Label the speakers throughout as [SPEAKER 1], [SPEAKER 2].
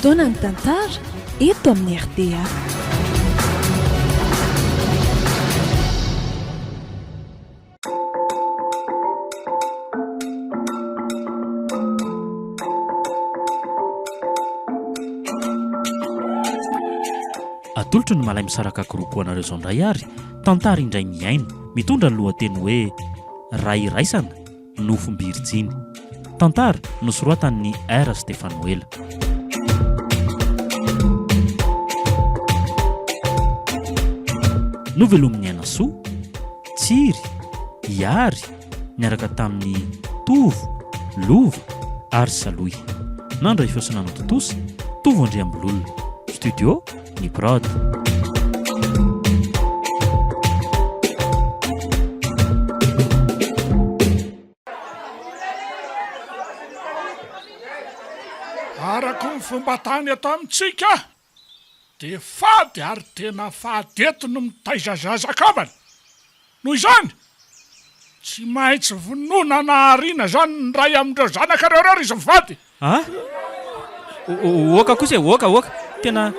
[SPEAKER 1] Fotoanan'ny tantara eto amin'ny rta.
[SPEAKER 2] Atolotry ny Malay Misaraka Group ho anareo izao indray ary tantara indray mihaino mitondra ny lohateny hoe Ray iraisana, Nofom-birijiny. Tantara nosoratan'i R. Stefanoela. Novelomin'i Ainasoa, Tsiry, Ihary, niaraka tamin'i Tovo, Lova ary Salohy. Nandray feo sy nanatontosa, Tovo Andriambololona. Studio, Ny Prod.
[SPEAKER 3] Araka ny fomban-tany eto amintsika dia fady ary tena fady eto ny mitaiza zaza kambana. Noho izany, tsy maintsy vonoina na ariana izany ny iray amin'ireo zanakareo ireo ry izy mivady.
[SPEAKER 2] A! Oka kosa e, oka, oka. Tena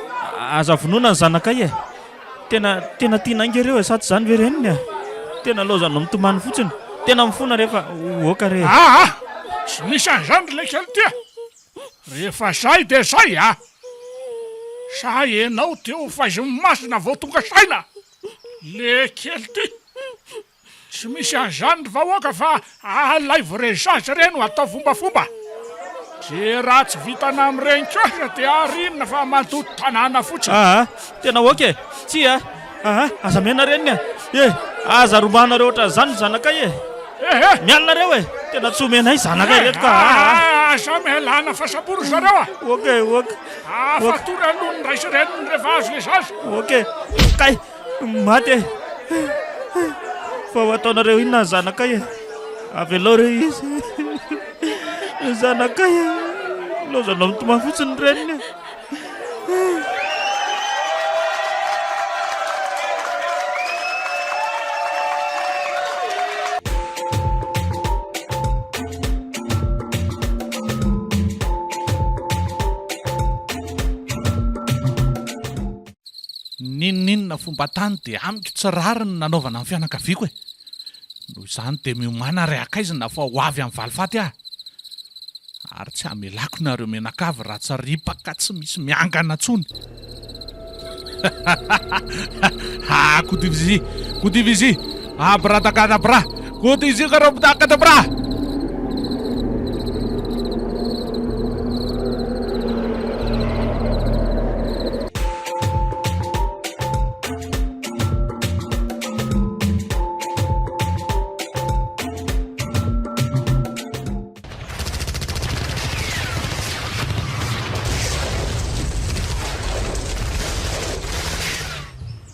[SPEAKER 2] aza vonoina ny zanakay e. Tena, tena tianay nge ireo e, sa tsy izany ve reniny e? Tena laozanao mitomany fotsiny. Tena mifona re fa oka re e.
[SPEAKER 3] Aa! Tsy misy an'izany ry lekely ty a! Rehefa zay dia zay a! Sa enao te ho faizin'ny masina vao tonga saina? Le kely ty! Tsy misy an'izany ry vahoaka fa alaivo re zaza ireny ho atao fombafomba. Ze raha tsy vitana amin'ireny kosa dia arinina fa mandoto tanàna fotsiny.
[SPEAKER 2] Aa tena ok e! Tsia aa aza mena reniny a! Eh! Aza rombahanareo ohatran'izany ny zanakay e!
[SPEAKER 3] Ehe!
[SPEAKER 2] Miala nareo e! Tena tsy omenay zanakay ireto ka aa!
[SPEAKER 3] Aza mialana fa sambory ry zareo a!
[SPEAKER 2] Ok ok.
[SPEAKER 3] Afatory aloha ny ray sy reniny rehefa azo le zaza.
[SPEAKER 2] Ok. Kay! Maty e! Fa ho ataonareo inona ny zanakay e? Avelao re izy. Ny zanakay e! Laozanao mitomany fotsiny ny reniny e!
[SPEAKER 3] N'inon'inona fomba tany dia amiko tsy rariny ny nanaovana ny fianakaviako e! Noho izany dia miomàna ry akaizina fa ho avy amin'ny valifaty aho. Ary tsy hamelako nareo mianakavy raha tsy ripaka tsy misy miangana tsony. Ha kutivizi kutivizi abradakadabra kutizi karobdakadabra.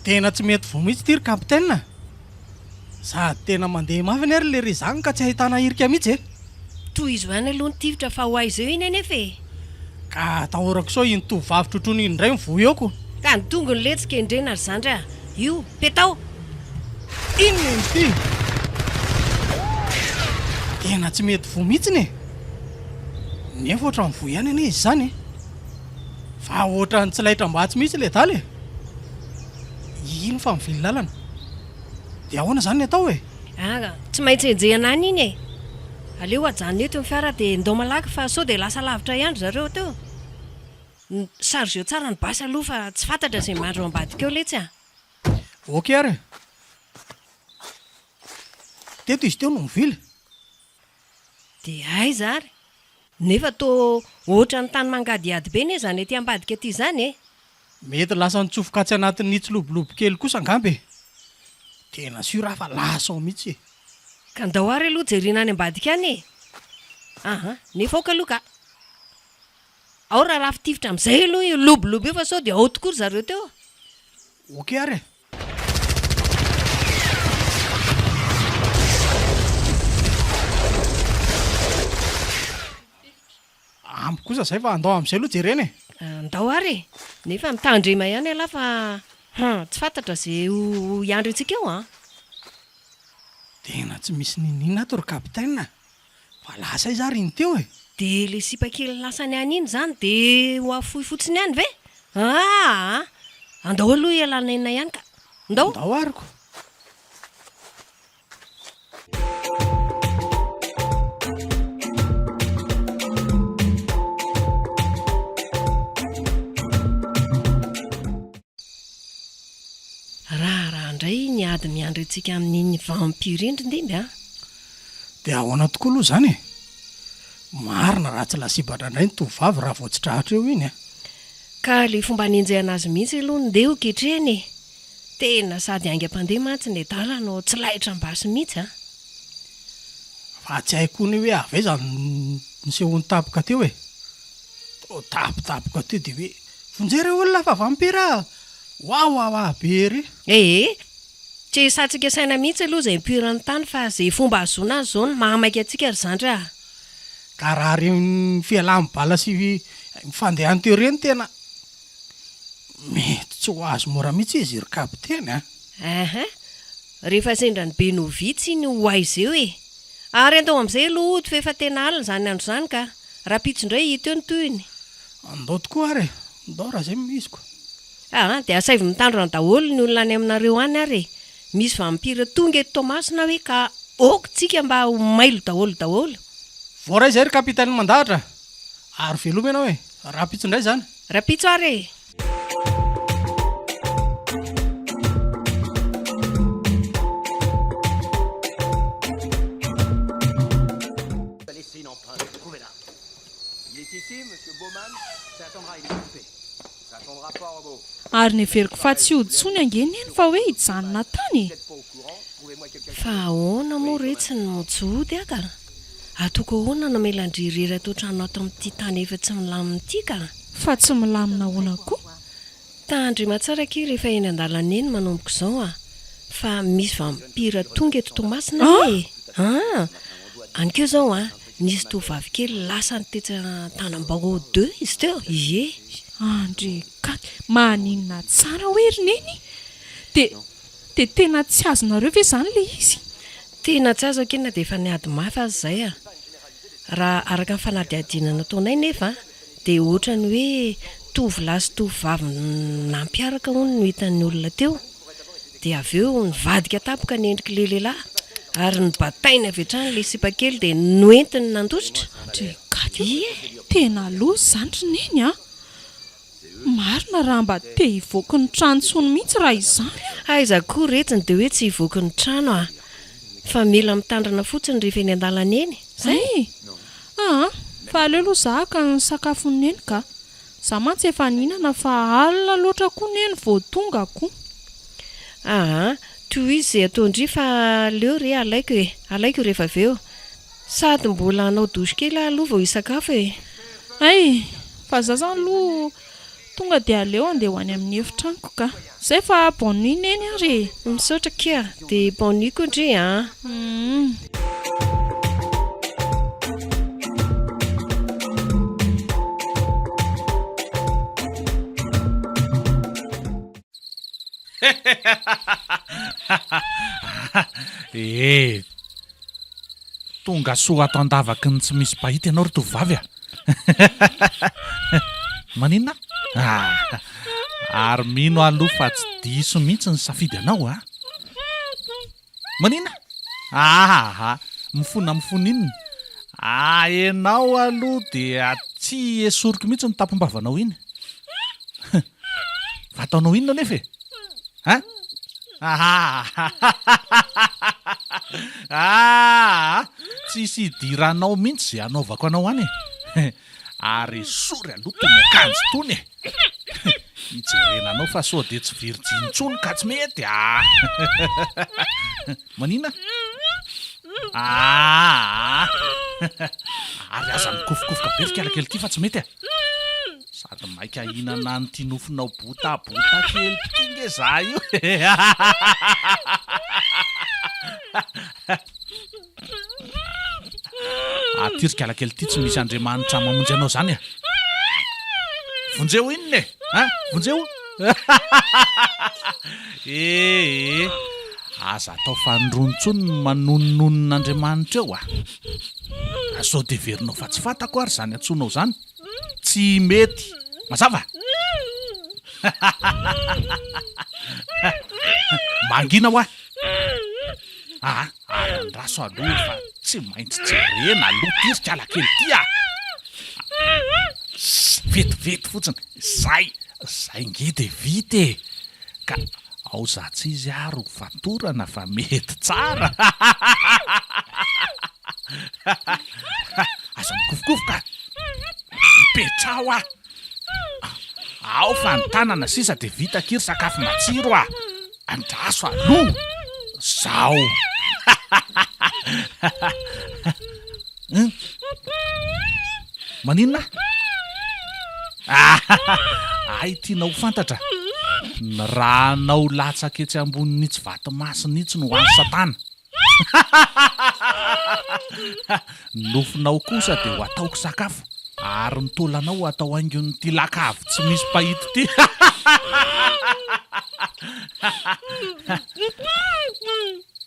[SPEAKER 4] Tena tsy mety voa mihitsy ity ry capitaine a! Sady tena mandeha mafy anie ry lery izany ka tsy ahitana hirika mihitsy e!
[SPEAKER 5] Tohizo ihany aloha ny tifitra fa ho aiza eo iny anefa e!
[SPEAKER 4] Ka atahorako sao iny tovovavy trotroina iny indray no voa eo ko!
[SPEAKER 5] Ka ny tongony letsy kendrena ry zandry a! Io, petao!
[SPEAKER 4] Inona ity? Tena tsy mety voa mihitsiny e! Nefa ohatran'ny voa ihany anie izy izany e! Fa ohatran'ny tsy laitra mbatsy mihitsy ilay adala e! Iny fa mivily lalana. Dia ahoana izany ny atao e?
[SPEAKER 5] Ah, tsy maintsy enjehina any iny e! Aleo ajanona eto ny fiara dia ndao malaky fa sao dia lasa lavitra ihany ry zareo teo. Chargeo tsara ny basy aloha fa tsy fantatra izay mandry ao ambadika ao letsy a!
[SPEAKER 4] Ok ary e! Teto izy teo no nivily.
[SPEAKER 5] Dia aiza ary? Nefa toa ohatran'ny tany mangadihady be anie izany aty ambadika aty izany e!
[SPEAKER 4] Mety lasa nitsofoka atsy anatin'ny tsilobolobo kely kosa angamba e! Tena sûr aho fa lasa ao mihitsy e!
[SPEAKER 5] Ka ndao ary aloha jerena any ambadika any e! Aha, nefa aoka aloha ka! Ao raharaha fitifitra amin'izay aloha io lobolobo io fa sao dia ao tokoa ry zareo teo.
[SPEAKER 4] Ok ary e! Ampy kosa izay fa andao amin'izay aloha jerena e!
[SPEAKER 5] Andao ary e! Nefa mitandrema ihany ialahy fa hum tsy fantatra izay ho hiandry antsika eo an!
[SPEAKER 4] Tena tsy misy niniana ato ry capitaine a! Fa lasa aiza ary iny teo e?
[SPEAKER 5] Dia ilay sipa kely lasany any iny izany dia ho afoy fotsiny any ve? Aa! Andao aloha hialana aina ihany ka! Ndao!
[SPEAKER 4] Ndao ary ko!
[SPEAKER 5] Raharaha indray ny ady miandry antsika amin'iny vampire iny ry Ndimby a!
[SPEAKER 4] Dia ahoana tokoa aloha izany e? Marina raha tsy lasibatra indray ny tovovavy raha vao tsy tratra eo iny a!
[SPEAKER 5] Ka ilay fomba anenjehana azy mihitsy aloha no ndeha ho ketrehina e! Tena sady haingam-pandeha mantsy ny adala no tsy laitra am-basy mihitsy a!
[SPEAKER 4] Fa tsy haiko koa ny hoe avy aiza no nisehoany tampoka teo e! Toa tampotampoka teo dia hoe vonjeo re olona fa vampira a! Wawawa be ery!
[SPEAKER 5] Ee! Tsy esantsika saina mihitsy aloha izay nipoiran'ny tany fa izay fomba ahazoana azy izao no mahamaika antsika ry zandry a!
[SPEAKER 4] Ka raha ireny fialan'ny bala sy fandehany teo ireny tena mety tsy ho azo mora mihitsy izy ry kapiteny a!
[SPEAKER 5] Ehe! Rehefa sendra ny be novitsy iny ho aiza eo e! Ary andao amin'izay aloha hody fa efa tena alina izany andro izany ka! Rahampitso indray hita eo ny tohiny.
[SPEAKER 4] Andao tokoa ary e! Andao raha izay no izy ko!
[SPEAKER 5] Aa dia asaivo mitandrina daholo ny olona any aminareo any ary e! Misy vampire tonga eto Toamasina hoe ka ok tsika mba ho mailo daholo daholo.
[SPEAKER 4] Voaray izay ry Capitaine Mandahatra a! Ary veloma ianao e! Rahampitso indray izany.
[SPEAKER 5] Rahampitso ary e!
[SPEAKER 1] Ary neveriko fa tsy hody intsony ange Neny fa hoe hijanona tany e!
[SPEAKER 5] Fa ahoana moa retsy no tsy hody aho ka? Ataoko ahoana no hamela an-dry irery ato an-trano ato amin'ity tany efa tsy milamina ity ka?
[SPEAKER 1] Fa tsy milamina ahoana koa?
[SPEAKER 5] Tandrema tsara akia rehefa eny an-dalana eny manomboka izao a! Fa misy vampira tonga eto Toamasina anie e! An! Anikeo izao an! Nisy tovovavy kely lasany tetsy Antanambao deux izy teo, ie!
[SPEAKER 1] Andre Kaky, maninona tsara hoe ry Neny? Dia, dia tena tsy azonareo ve izany ilay izy?
[SPEAKER 5] Tena tsy azo akia na dia efa niady mafy aza izay a! Raha araka ny fanadihadiana nataonay nefa dia ohatran'ny hoe tovolahy sy tovovavy nampiaraka hono no hitan'ny olona teo. Dia avy eo nivadika tampoka ny endrik'ilay lehilahy ary nobatainy avy hatrany ilay sipakely dia noentiny nandositra.
[SPEAKER 1] Ndry Katy o! Tena loza izany ry Neny a! Marina raha mba te hivoaky ny trano intsony mihitsy raha izany
[SPEAKER 5] a! Aiza koa retsy ny dia hoe tsy hivoaky ny trano a! Fa mila mitandrina fotsiny rehefa eny an-dalana eny. Zay!
[SPEAKER 1] Hay! Aa! Fa aleo aloha za haka ny sakafon'i Neny ka! Za mantsy efa nihinana fa alina loatra koa neny vao tonga ko.
[SPEAKER 5] Aa, tohizo izay ataon-dry fa aleo re alaiko e, alaiko rehefa avy eo. Sady mbola hanao douche kely aho aloha vao hisakafo e.
[SPEAKER 1] Hay, fa za zany aloha tonga dia aleo andeha ho any amin'ny efitranoko ka. Zay fa bonne nuit neny ary e.
[SPEAKER 5] Misaotra akia, dia bonne nuit koa ndry an.
[SPEAKER 1] Humm.
[SPEAKER 3] Eh! Tonga soa ato an-davaky ny tsy misy mpahita ianao ry tovovavy a! Maninona? Ah! Ary mino aho aloha fa tsy diso mihitsy ny safidy anao a! Maninona? Ahaha! Mifona mifona inona? Ah, ianao aloha dia tsy esoriko mihitsy ny tampom-bavanao iny. Fa ataonao inona anefa e? Hein? Ahaha! Tsisy idiranao mihitsy izay hanaovako anao any e! Ary esory aloha tony akanjo tony e! Hijerena anao fa sao dia tsy virjiny intsony ka tsy mety a! Maninona? Aa! Ary aza mikofokofoka be ry kialakely ity fa tsy mety e! Sady maika hihinana an'ity nofonao botabota kely ity nge za io e! Aty ry kalakely ity tsy misy Andriamanitra mamonjy anao zany e! Vonjeo inona e! Hein? Vonjeo? Ee! Aza atao fanindroany intsony ny manonononon'Andriamanitra eo a!
[SPEAKER 6] Sao dia heverinao fa tsy fantako ary izany antsoinao izany? Tsy mety. Mazava? Mangina hoa! Aa, ary andraso aloha fa tsy maintsy jerena aloha ty ry kalakely ty a! Vetivety fotsiny, zay, zay nge de vita e! Ka ao za tsy izy ary ho fatorana fa mety tsara! Aza mikofokofoka! Mipetraha hoa! Ao fa ny tanana sisa dia vita akia ry sakafo matsiro a! Andraso aloha! Zao! Hum! Maninona? Hay tianao ho fantatra? Ny rànao latsaka etsy ambonin'itsy vatomasina itsy no an'i Satana. Ny nofonao kosa dia ho ataoko sakafo, ary ny taolanao ho atao haingon'ity lakavy tsy misy mpahita ity.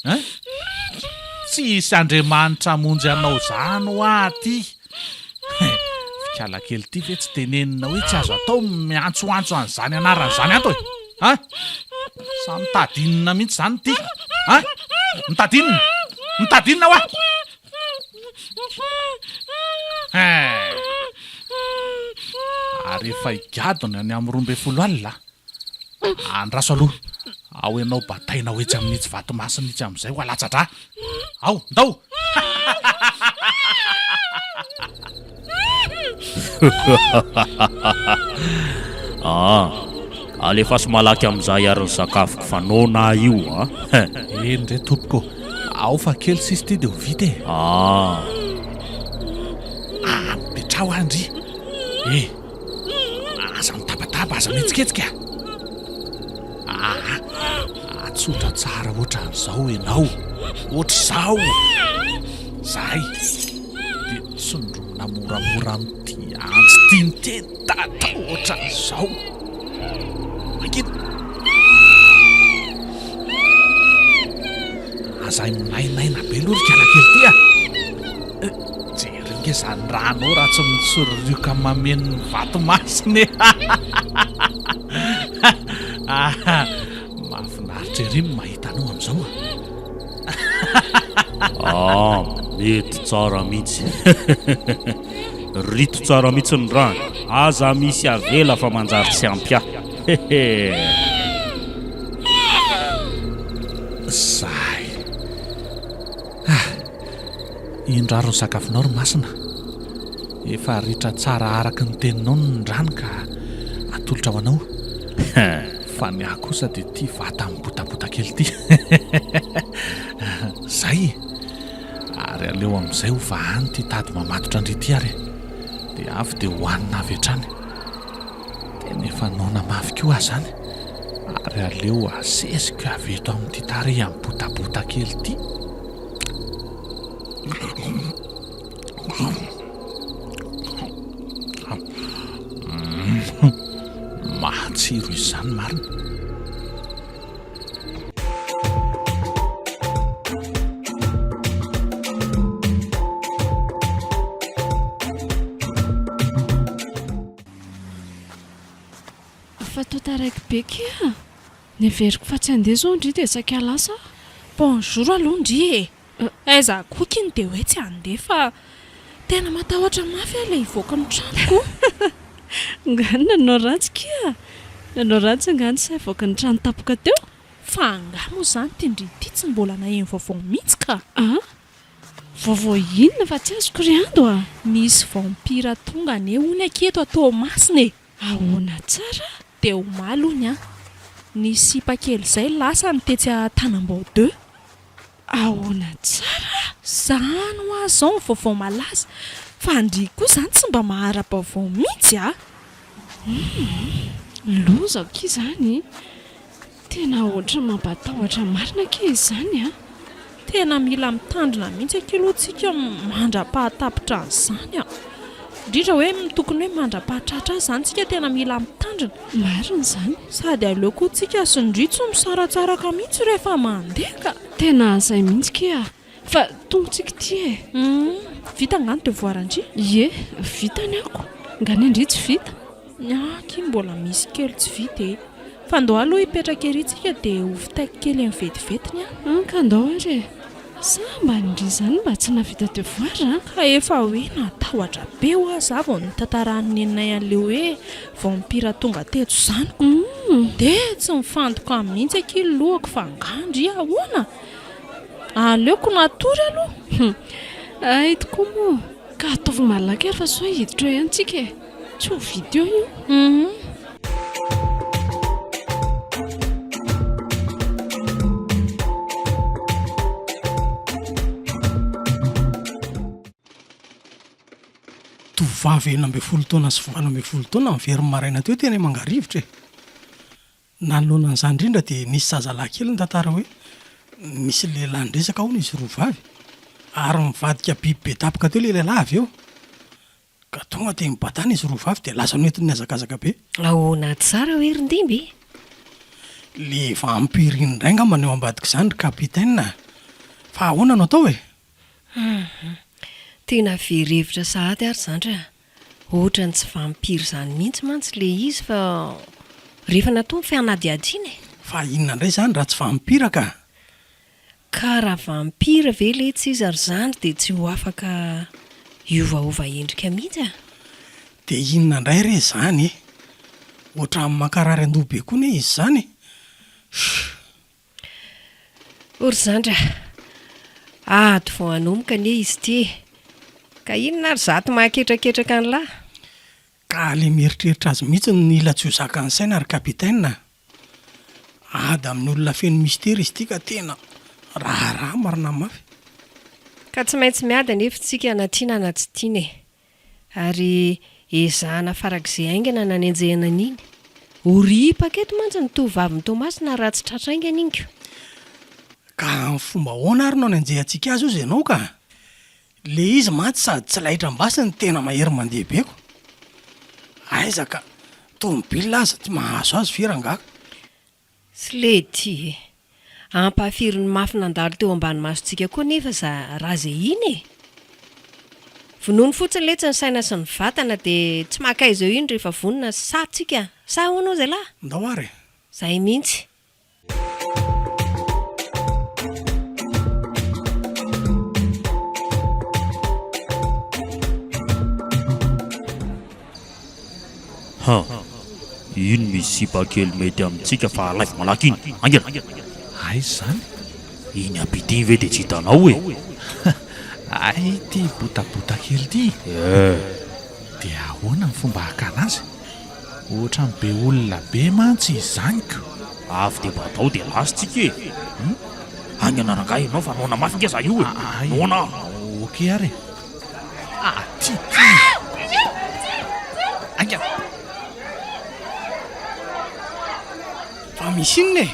[SPEAKER 6] Hein? Tsy hisy Andriamanitra hamonjy anao izany hoa aty. Fikala kely ity ve tsy tenenina hoe tsy azo atao ny miantsoantso an'izany anarana izany ato e? An? Sa mitady inona mihitsy izany ity? An? Mitady inona? Mitady inona hoa? Hein! Ary efa higadona ny amin'ny 12 alina a! Andraso aloha, ao ianao bataina ho etsy amin'itsy vatomasina itsy amin'izay ho alatsa-drà. Ao, ndao!
[SPEAKER 2] Aa, alefaso malaky amin'izay ary ny sakafoko fa noana aho io a!
[SPEAKER 6] Eny re tompoko, ao fa kely sisa ity dia ho vita e!
[SPEAKER 2] Aa.
[SPEAKER 6] Aa, mipetraha hoa ndry e! Aza mitabataba, aza mihetsiketsika. Aa, atsotra tsara ohatran'izao ianao. Ohatr'izao. Zay. Dia tsindromina moramora amin'ity antsy ity ny tenda atao ohatran'izao. Mangina. Aza minainaina be aloha ry kalakely ity a. Jereo nge zany rano ao raha tsy mitsororioka mameno ny vato masina e! Mahafinaritra ery ny mahita anao amin'izao a!
[SPEAKER 2] Ah, mety tsara mihitsy. Rito tsara mihitsy ny rano. Aza misy avela fa manjary tsy ampy ahy. Hehe.
[SPEAKER 6] Zay. Ah! Indro ary ny sakafonao ry Masina. Efa ritra tsara araka ny teninao ny rano ka atolotra ho anao. Fa ny ahy kosa dia ity vata mibotabota kely ity. Zay e! Ary aleo amin'izay ho vahany ity tady mamatotra an-dry ity ary e! Dia avy dia hohanina avy hatrany. Tena efa noana mafy koa aho izany ary aleo asesiko avy eto amin'ity tarehy mibotabota kely ity. Matsiro izany marina.
[SPEAKER 1] Fa toa taraiky be kia! Neveriko fa tsy handeha izao ndry dia saika lasa aho. Bonjour aloha ndry e! Aiza koa ky ny dia hoe tsy handeha fa tena matahotra mafy aho ilay hivoaka ny tranoko. Nga nanao ratsy kia? Nanao ratsy angaha ny sahy hivoaka ny trano tampoka teo? Fa angaha moa izany ity ndry ity tsy mbola naheno vaovao mihitsy ka! An? Vaovao inona fa tsy azoko ry Ando a! Misy vampira tonga anie hono akia eto Toamasina e! Ahoana tsara? Dia omaly hono an! Nisy sipa kely izay lasany tetsy Tanambao deux. Ahoana tsara? Zany hoa zao ny vaovao malaza fa ndry koa zany tsy mba mahara-baovao mihitsy a! Humm! Loza akia zany! Tena ohatran'ny mampatahotra marina akia izany a! Tena mila mitandrina mihitsy akia aloha tsika mandra-pahatapitra an'izany a! Indrindra hoe tokony hoe mandra-pahatratra azy izany tsika tena mila mitandrina. Marina izany. Sady aleo koa tsika sy ndry tsy misaratsaraka mihitsy rehefa mandeha ka! Tena izay mihitsy kia! Fa tongotsika ity e! Humm, vita angaha ny devoir-ndry? Ie, vita ny ako. Nga ny an-dry tsy vita? Ny ahy akia mbola misy kely tsy vita e! Fa ndao aloha hipetraka ery tsika dia ho vitaiko kely eny vetivety ny ahy. Humm, ka ndao ary e! Sambany ndry izany mba tsy nahavita devoir a! Ka efa hoe natahotra be hoa za vao notantaran'i neninay an'le hoe vampira tonga teto izany ko! Dia tsy nifantoka mihitsy akia ny lohako fa angaha ndry ahoana? Aleoko natory aloha! Hum! Hay tokoa moa! Ka ataovy malaky ary fa sao hiditra eo ihany tsika e! Tsy ho vita eo io! Hum!
[SPEAKER 4] Tovovavy 16 taona sy 18 taona niverina maraina teo teny Mangarivotra e! Nanoloana an'izany indrindra dia nisy zazalahy kely nitantara hoe nisy lehilahy niresaka hono izy roa vavy ary nivadika biby be tampoka teo ilay lehilahy avy eo. Ka tonga dia nibatana izy roa vavy dia lasa noentiny nihazakazaka be.
[SPEAKER 5] Ahoana tsara hoe ry Ndimby?
[SPEAKER 4] Le vampire iny indray angamba no eo ambadik'izany ry capitaine a! Fa ahoana no atao e?
[SPEAKER 5] Hum. Tena very hevitra sahady ary zandry a! Ohatran'ny tsy vampire izany mihitsy mantsy ilay izy fa rehefa natao ny fanadihadiana e!
[SPEAKER 4] Fa inona indray izany raha tsy vampire ka?
[SPEAKER 5] Ka raha vampire ve letsy izy ry zandry dia tsy ho afaka hiovaova endrika mihitsy a!
[SPEAKER 4] Dia inona indray re izany e? Ohatran'ny mankarary andoha be koa anie izy izany e! Shh!
[SPEAKER 5] O ry zandry a! Ady vao hanomboka anie izy ity e! Ka inona ary izato mahaketraketraka an'lah?
[SPEAKER 4] Ka le mieritreritra azy mihitsy no ila tsy ho zakan'ny saina ry capitaine a! Ady amin'ny olona feno mistery izy ity ka tena raharaha marina mafy.
[SPEAKER 5] Ka tsy maintsy miady anefa isika na tiana na tsy tiana e! Ary ezahana farak'izay haingana ny hanenjehana an'iny. Ho ripaka eto mantsy ny tovovavin'i Toamasina raha tsy tratra haingana iny ko.
[SPEAKER 4] Ka amin'ny fomba ahoana ary no hanenjehantsika azy hozy ianao ka? Le izy mantsy sady tsy laitra am-basy no tena mahery mandeha be ko. Aiza ka, tomobile aza tsy mahazo azy ve rangaha?
[SPEAKER 5] Slety e! Ampahafirin'ny mafy nandalo teo ambany masontsika koa anefa za raha ze iny e! Vonono fotsiny letsy ny saina sy ny vatana dia tsy maka aiza eo iny rehefa vonona sa tsika sa ahoana hozy elah?
[SPEAKER 4] Ndao ary e!
[SPEAKER 5] Zay mihitsy.
[SPEAKER 2] Ha! Iny misy sipa kely mety amintsika fa alaivo malaky iny! Haingana!
[SPEAKER 6] Aiza izany?
[SPEAKER 2] Iny ampita iny ve dia tsy hitanao e?
[SPEAKER 6] Hay ity botabota kely ity?
[SPEAKER 2] Eh!
[SPEAKER 6] Dia ahoana ny fomba hakana azy? Ohatran'ny be olona be mantsy izany ko!
[SPEAKER 2] Avy dia batao dia lasa tsika e! Hum! Haingana rangahy ianao fa noana mafy nge za io e! Noana aho!
[SPEAKER 6] Ok ary e! Aty ty! Haingana!
[SPEAKER 4] Fa misy inona e?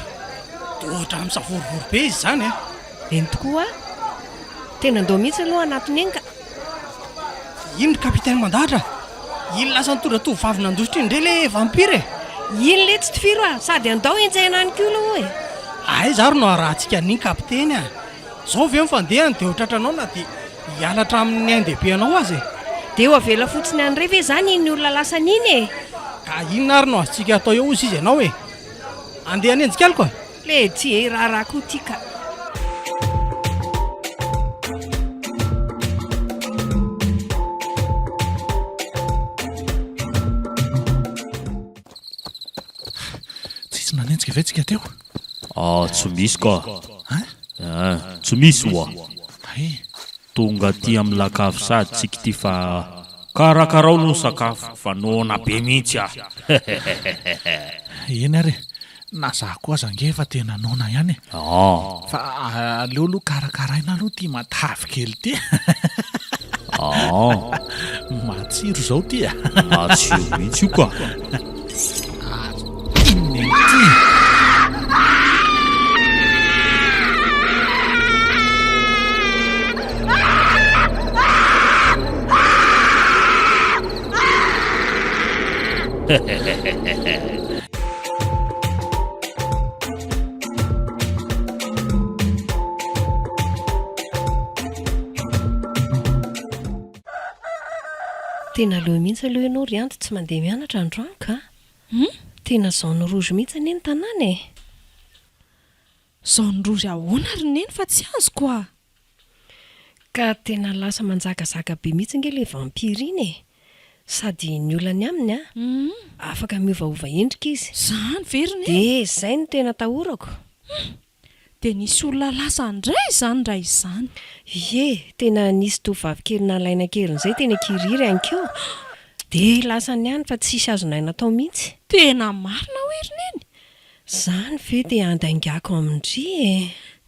[SPEAKER 4] Toa ohatran'ny misavorovoro be izy izany a!
[SPEAKER 5] Eny tokoa a! Tena ndao mihitsy aloha hanatona eny ka!
[SPEAKER 4] Iny ry capitaine mandahatra a! Iny lasa nitondra tovovavy nandositra iny indray le vampire e!
[SPEAKER 5] Iny letsy tifiro a! Sady andao henjehina any koa aloha e!
[SPEAKER 4] Aiza ary no harahantsika an'iny kapiteny a! Zao ve ny fandehany dia ho tratranao na dia hiala hatramin'ny ain-dehibe anao aza e!
[SPEAKER 5] Dia ho avela fotsiny any indray ve izany iny olona lasany iny e!
[SPEAKER 4] Ka inona ary no azontsika atao eo hozy izy ianao e! Andeha hanenjika aloka?
[SPEAKER 5] Letsy e! Raharaha koa ity ka!
[SPEAKER 6] Tsisy nanenjika ve tsika teo?
[SPEAKER 2] Ah tsy misy ka.
[SPEAKER 6] Hein?
[SPEAKER 2] Hein, tsy misy oa.
[SPEAKER 6] Hay.
[SPEAKER 2] Tonga aty amin'ny lakavy sady tsika ity fa karakarao aloha ny sakafo fa noana be mihitsy aho.
[SPEAKER 6] Eny ary e, na za koa aza ange efa tena noana ihany e.
[SPEAKER 2] Ah.
[SPEAKER 6] Fa aleo aloha karakaraina aloha ity matavy kely ity.
[SPEAKER 2] Ah.
[SPEAKER 6] Matsiro izao ity a.
[SPEAKER 2] Matsiro mihitsy io ka.
[SPEAKER 6] Ary inona ity?
[SPEAKER 5] Tena aleo mihitsy aloha ianao ry Anto tsy mandeha mianatra androany ka!
[SPEAKER 1] Hum?
[SPEAKER 5] Tena zone rouge mihitsy anie ny tanàna e!
[SPEAKER 1] Zone rouge ahoana ry Neny fa tsy azoko a!
[SPEAKER 5] Ka tena lasa manjakazaka be mihitsy nge le vampire iny e! Sady ny olany aminy an, afaka miovaova endrika izy.
[SPEAKER 1] Zany ve ry Neny?
[SPEAKER 5] Dia izay no tena atahorako.
[SPEAKER 1] Hum! Dia nisy olona lasa indray izany raha izany.
[SPEAKER 5] Ie, tena nisy tovovavy kely nalaina an-keriny izay teny Ankirihiry aninkeo. Dia lasany ihany fa tsisy azonay natao mihitsy.
[SPEAKER 1] Tena marina hoe ry Neny?
[SPEAKER 5] Izany ve dia handaingako amin-dry e?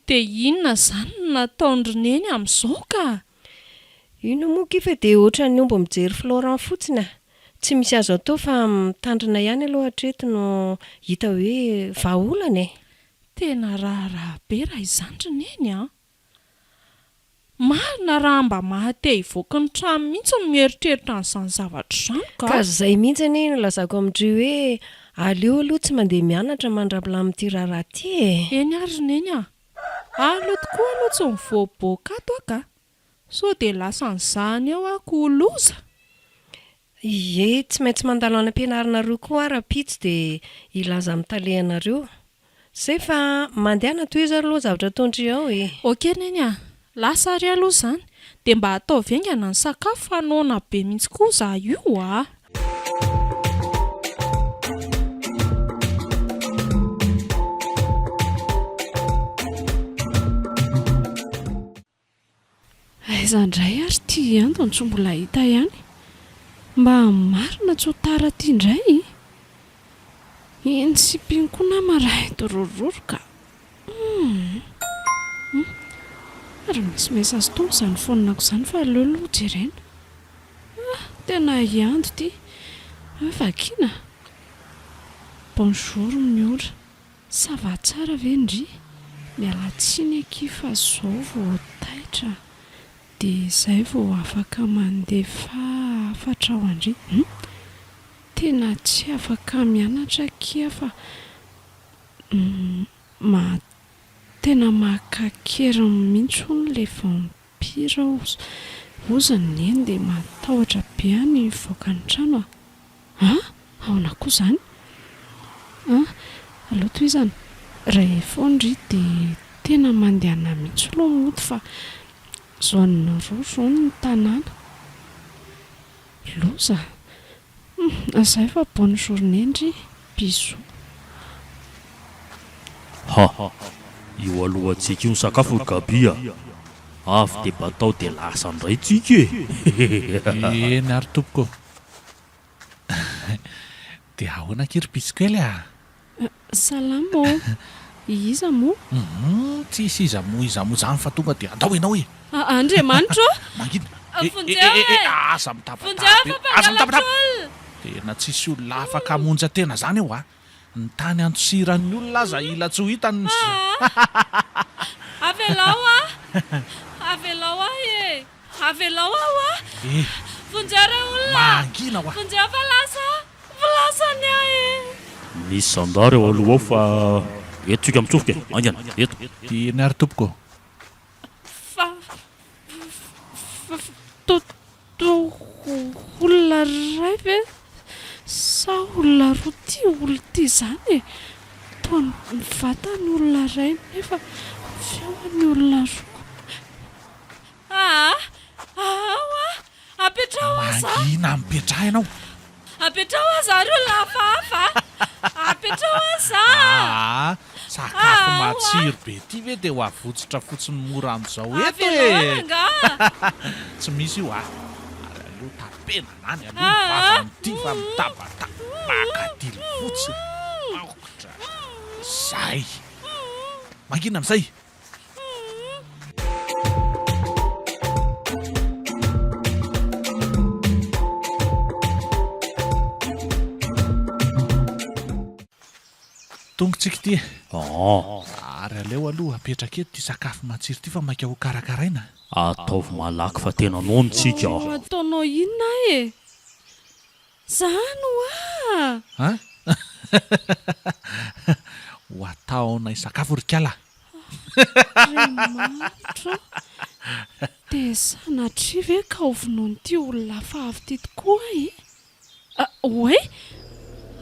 [SPEAKER 1] Dia inona izany no nataon-dry Neny amin'izao ka?
[SPEAKER 5] Inona moa akia fa dia ohatran'ny omby mijery Florent fotsiny a! Tsy misy azo atao fa mitandrina ihany aloha hatreto no hita hoe vahaolana e!
[SPEAKER 1] Tena raharaha be raha izany ry Neny a! Marina raha mba maha te hivoaka ny trano mihitsy ny mieritreritra an'izany zavatra izany ka!
[SPEAKER 5] Ka izay mihitsy anie no lazako amin-dry hoe aleo aloha tsy mandeha mianatra mandra-pilamin'ity raharaha ity e!
[SPEAKER 1] Eny ary ry Neny a! Aleo tokoa aloha tsy mivoaboaka ato aho ka! Sao dia lasan'izany eo aho ko loza!
[SPEAKER 5] Ie, tsy maintsy mandalo any am-pianaranareo koa aho rahampitso dia hilaza amin'ny talehanareo. Zay fa mandehana tohizo ary aloha zavatra ataon-dry ao e!
[SPEAKER 1] Ok Neny a! Lasa ary aloha izany dia mba ataovy haingana ny sakafo fa noana be mihitsy koa za io a! Aiza indray ary ity Ando no tsy mbola hita ihany? Mba marina tsy ho tara aty indray? Iny sipa iny koa nama raidorororo ka! Humm! Ary misy message tonga izany phone-ko izany fa aleo aloha jerena. Ah! Tena i Ando ity. Vakiana? Bonjour Miora. Ça va tsara ve ndry? Miala tsiny akia fa zao vao taitra de zay vao afaka mandefa hafatra ho andry hum! Tena tsy afaka mianatra akia fa ma tena maka an-keriny mintsy hono le vampire hozy neny de matahotra be aho ny hivoaka ny trano a! An! Ahoana koa izany? An! Aleo tohizana. Rehefa ao ndry dia tena mandehana mihitsy aloha mody fa zone rouge hono ny tanàna. Loza! Hum! Zay fa bonne journée ndry. Bisous.
[SPEAKER 2] Ha! Io alohantsika io ny sakafo ry Gaby a! Avy dia batao dia lasa indray tsika e!
[SPEAKER 6] Eny ary tompoko ô! Dia ahoana akia ry Pisikely a?
[SPEAKER 1] Salama ô! Iza moa?
[SPEAKER 6] Hum, tsisy iza moa iza moa izany fa tonga dia andao ianao e!
[SPEAKER 1] Andriamanitra ô!
[SPEAKER 6] Mangina!
[SPEAKER 1] Vonjeo e!
[SPEAKER 6] E, e, aza mitabataba eo! Aza mitabataba! Tena tsisy olona afaka hamonjy tena izany eo a! Ny tany andosiran'ny olona aza hila tsy ho hitany ny.
[SPEAKER 1] Avelao aho! Avelao aho e! Avelao aho a!
[SPEAKER 6] Eh!
[SPEAKER 1] Vonjeo re olona!
[SPEAKER 6] Mangina hoa!
[SPEAKER 1] Vonjeo fa lasa fa lasa ny ahy e!
[SPEAKER 2] Misy zandary ao aloha ao fa eto tsika mitsofoka e! Haingana! Eto!
[SPEAKER 6] Eny ary tompoko ô!
[SPEAKER 1] Fa fa to to olona iray ve sa olona roa ity olona ity izany e? Toa ny vatany olona iray nefa feony olona roa. Aa! Aa hoa! Apetraho aho za!
[SPEAKER 6] Mangina mipetraha ianao!
[SPEAKER 1] Apetraho aho za ry olona hafahafa a! Apetraho aho za a!
[SPEAKER 6] Aa! Sakafo matsiro be ity ve dia ho avotsitra fotsiny mora amin'izao eto e!
[SPEAKER 1] Avelao aho rangaha!
[SPEAKER 6] Tsy misy io a! Ary aleo tapenana any aloha ny vavan'ity fa mitabataba makadilo fotsiny! Aoka! Zay! Mangina amin'izay! Tonga tsika ity e. Ary aleo aloha apetraka eto ity sakafo matsiro ity fa maika ho karakaraina.
[SPEAKER 2] Ataovy malaky fa tena noana tsika a.
[SPEAKER 1] Ataonao inona ahy e? Zany hoa!
[SPEAKER 6] An? Ho ataonay sakafo ry kala.
[SPEAKER 1] Andriamanitra ô! Dia sanatria ve ka ho vonoin'ity olona hafa avy ity tokoa aho e? Oay!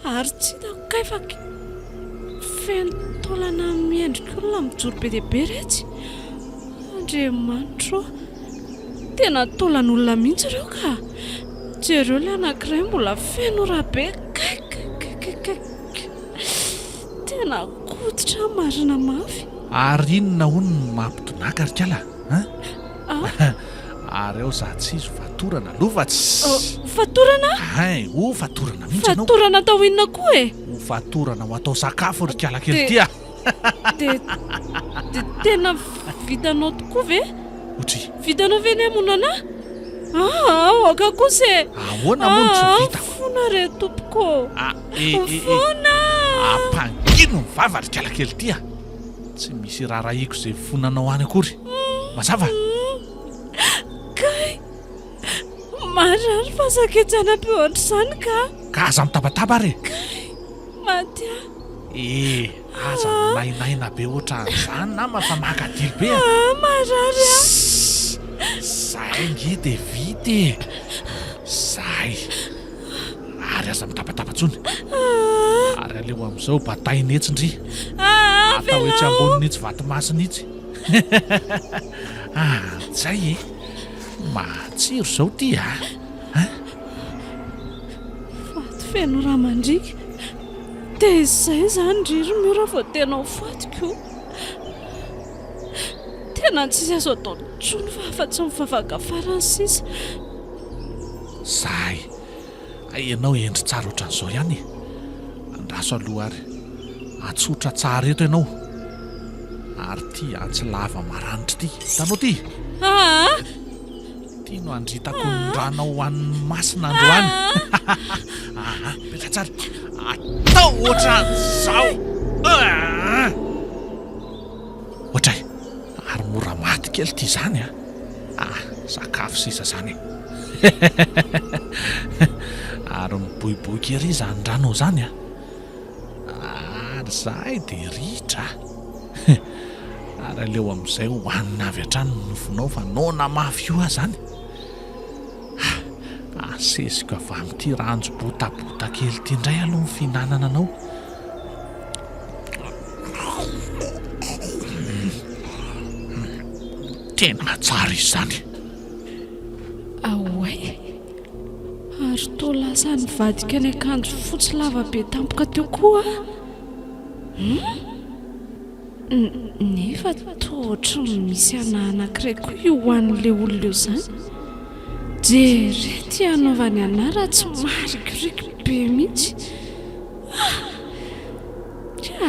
[SPEAKER 1] Ary tsy hitako kay fa feno taolana miendrik'olona mijoro be dia be retsy. Andriamanitra ô! Tena taolan'olona mihitsy ireo ka! Jereo ilay anankiray mbola feno ra be kay kay kay kay kay. Tena koditra marina mafy.
[SPEAKER 6] Ary inona hono no mampidonaka ry kala an? Ary ao za tsy izy fatorana aloha fa tsy.
[SPEAKER 1] Fatorana?
[SPEAKER 6] Hay, ho fatorana mihitsy ianao.
[SPEAKER 1] Fatorana atao inona koa e?
[SPEAKER 6] Ho fatorana ho atao sakafo ry kala kely ty a.
[SPEAKER 1] Dia dia tena vitanao tokoa ve?
[SPEAKER 6] Otry.
[SPEAKER 1] Vitanao ve ny hamono anah? Aa aoka kosa e!
[SPEAKER 6] Ahoana moa no tsy vitako?
[SPEAKER 1] Mifona re tompoko ô!
[SPEAKER 6] A e e e!
[SPEAKER 1] Mifona!
[SPEAKER 6] Ampangino ny vava ry kala kely ty a! Tsy misy iraharahiako izay fonanao any akory. Mazava?
[SPEAKER 1] Kay! Marary fa saketsana be ohatr'izany ka!
[SPEAKER 6] Ka aza mitabataba ary e!
[SPEAKER 1] Kay! Maty aho!
[SPEAKER 6] E! Aza minainaina be ohatran'izany nama fa makadilo be a!
[SPEAKER 1] Ah, marary aho!
[SPEAKER 6] Sss! Zay nge dia vita e! Zay! Ary aza mitabataba intsony. Ary aleo amin'izao bataina etsy ndry. Atao etsy ambonin'itsy vatomasina itsy. Anjay e! Matsiro izao ity a!
[SPEAKER 1] Faty feno rà mandriaka. Dia izay izany ry ry Miora vao tena ho fatiko. Tena tsisy azo atao intsony fa afa-tsy mivavaka farany sisa.
[SPEAKER 6] Zay! Hay ianao hendry tsara ohatran'izao ihany e! Andraso aloha ary. Atsotra tsara eto ianao. Ary ity antsy lava maranitra ity. Hitanao ity?
[SPEAKER 1] Aa!
[SPEAKER 6] Ity no handritako ny ranao ho an'ny masina androany. Aa! Mipetraha tsara. Atao ohatran'izao! Aa! Ohatray! Ary mora maty kely ity izany a! Ah, sakafo sisa izany e! Ary miboiboika ery izany ranao izany a! Ary izahay dia ritra a! Ary aleo amin'izay hohanina avy hatrany ny nofonao fa noana mafy koa aho izany. Ah, asesiko avy amin'ity ranjo botabota kely ity indray aloha ny fihinanana anao. Tena tsara izy izany.
[SPEAKER 1] Aoay. Ary toa lasa nivadika ny akanjo fotsy lava be tampoka teo koa aho. Hum? Nefa toa ohatry ny misy anà anankiray koa io hohanin'ilay olona eo izany. Jereo ity hanaovany anà raha tsy marikoriko be mihitsy. Ah!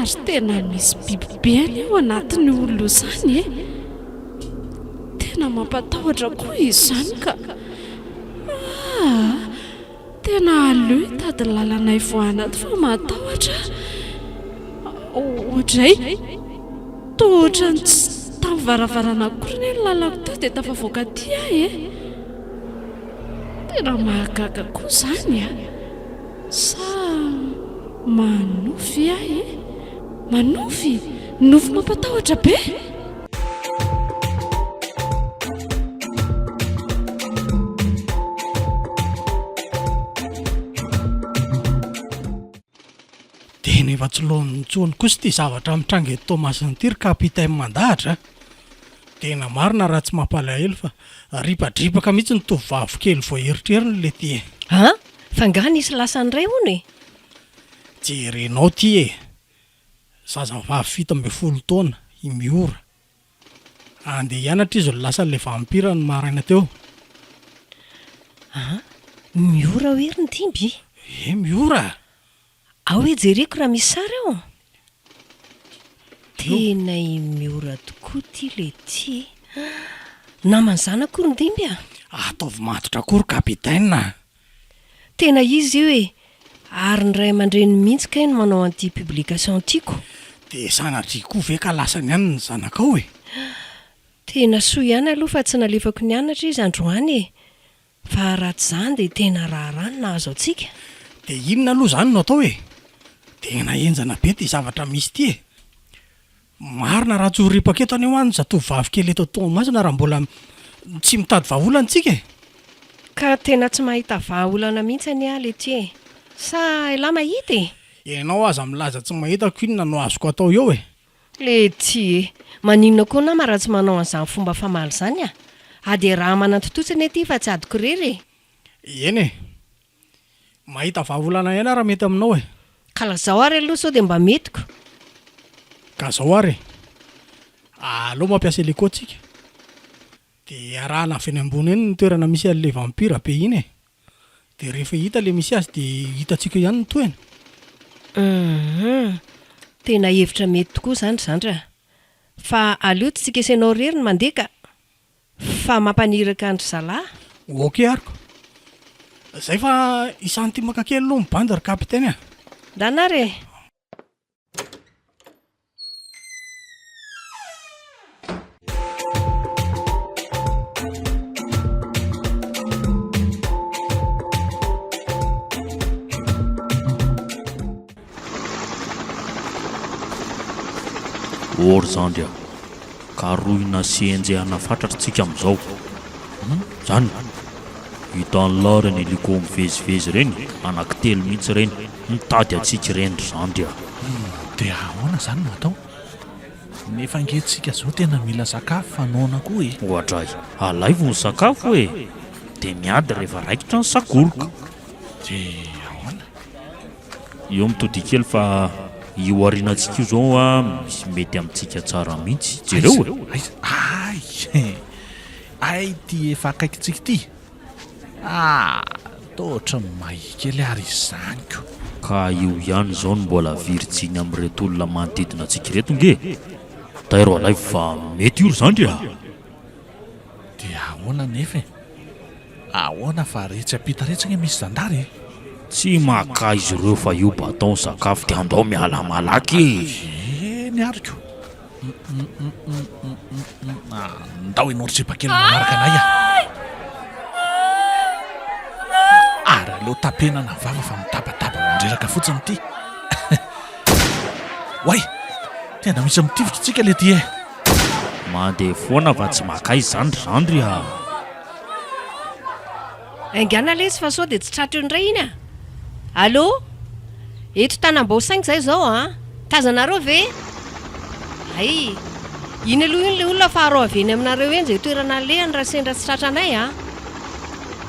[SPEAKER 1] Ary tena misy biby be anie ao anatin'io olona io izany e! Tena mampatahotra koa izy izany ka! Ah! Tena aleo hitady lalana hivoahana ato fa matahotra aho. Oadray! Toa ohatran'ny tsy tamin'ny varavarana akory anie ny lalako teo dia tafavoaka aty aho e! Tena mahagaga koa izany a! Sa manofy aho e? Manofy? Nofy mampatahotra be?
[SPEAKER 4] Tena efa tsy laoniny intsony kosa ity zavatra mitranga eto Toamasina ity ry Capitaine Mandahatra a! Tena marina raha tsy mampalahelo fa ripadripaka mihitsy ny tovovavy kely vao eritreriny le ty e!
[SPEAKER 5] An! Fa nga nisy lasa indray hono e?
[SPEAKER 4] Jerenao ty e! Zazavavy 17 taona, i Miora. Andeha hianatra izy no lasan'ilay vampira ny maraina teo.
[SPEAKER 5] An! Miora hoe ry Ndimby?
[SPEAKER 4] Eh, Miora a!
[SPEAKER 5] Ao hoe jereko raha misy sary ao. Tena i Miora tokoa ity le ty e! Naman'ny zanako ry Ndimby a!
[SPEAKER 4] Ataovy matotra koa ry Capitaine a!
[SPEAKER 5] Tena izy io e! Ary ny ray aman-dreniny mihitsy kay no manao an'ity publication ity ko!
[SPEAKER 4] Dia sanatria koa ve ka lasany any ny zanakao e?
[SPEAKER 5] Tena soa ihany aloha fa tsy nalefako nianatra izy androany e! Fa raha tsy izany dia tena raharaha no nahazo antsika.
[SPEAKER 4] Dia inona aloha izany no atao e? Tena henjana be ity zavatra misy ity e! Marina raha tsy ho ripaka eto anie hoa ny zatovovavy kely eto Toamasina raha mbola tsy mitady vahaolana tsika e!
[SPEAKER 5] Ka tena tsy mahita vahaolana mihitsy anie aho letia e! Sa elah mahita e?
[SPEAKER 4] Ianao aza milaza tsy mahita ko inona no azoko atao eo e!
[SPEAKER 5] Letia e! Maninona koa nama raha tsy manao an'izany fomba famaly izany a! Ady iaraha manantototsy anie ity fa tsy adiko irery e!
[SPEAKER 4] Eny e! Mahita vahaolana ihany aho raha mety aminao e!
[SPEAKER 5] Ka lazao ary aloha sao dia mba mety ko!
[SPEAKER 4] Ka zao ary e! Aleo mampiasa hélico tsika dia arahana avy eny ambony eny ny toerana misy an'ilay vampire be iny e! Dia rehefa hita ilay misy azy dia hitantsika eo ihany ny tohiny.
[SPEAKER 5] Humm! Tena hevitra mety tokoa izany ry zandry a! Fa aleo tsy tsika sy ianao irery no mandeha ka! Fa mampaniraka an-dry zalahy.
[SPEAKER 4] Ok ary ko. Zay fa isan'ity maka kely aloha ny bandy ry kapiteny a!
[SPEAKER 5] Ndana ary e!
[SPEAKER 2] Ô ry zandry a! Karohina sy enjehana fatratra tsika amin'izao. Hum, zany? Hitan'lah ireny hélico mivezivezy ireny, anankitelo mihitsy ireny, mitady antsika ireny ry zandry a!
[SPEAKER 6] Hum, dia ahoana izany no atao? Nefa ange tsika izao tena mila sakafo fa noana koa e!
[SPEAKER 2] Oadray, alaivo ny sakafo e! Dia miady rehefa raikitra ny sakoroka.
[SPEAKER 6] Dia ahoana?
[SPEAKER 2] Eo mitodiha kely fa io aorianantsika io zao a misy mety amintsika tsara mihitsy. Jereo e!
[SPEAKER 6] Aiza? Ay! Ay ity efa akaikintsika ity! Ah! Toa ohatran'ny mahia kely ary izany ko!
[SPEAKER 2] Ka io ihany izao no mbola virjiny amin'ireto olona manodidina antsika ireto nge! Tairo alaivo fa mety io ry zandry a!
[SPEAKER 6] Dia ahoana anefa e? Ahoana fa retsy ampita retsy ange misy zandary e?
[SPEAKER 2] Tsy maka izy ireo fa io baton sakafo dia andao miala malaky
[SPEAKER 6] e! Eny ary ko! Andao ianao ry sipa kely manaraka anay a! Ary aleo tapenana ny vava fa mitabataba mandreraka fotsiny ity. Oay! Tena misy mitifitra tsika le ty e!
[SPEAKER 2] Mandeha foana fa tsy maka aiza zany ry zandry a!
[SPEAKER 5] Haingana lesy fa sao dia tsy tratra eo indray iny a! Allô? Eto Tanambao cinq zay zao a! Tazanareo ve? Hay! Iny aloha iny le olona fa arao avy eny aminareo eny zay toerana alehany raha sendra tsy tratra anay a!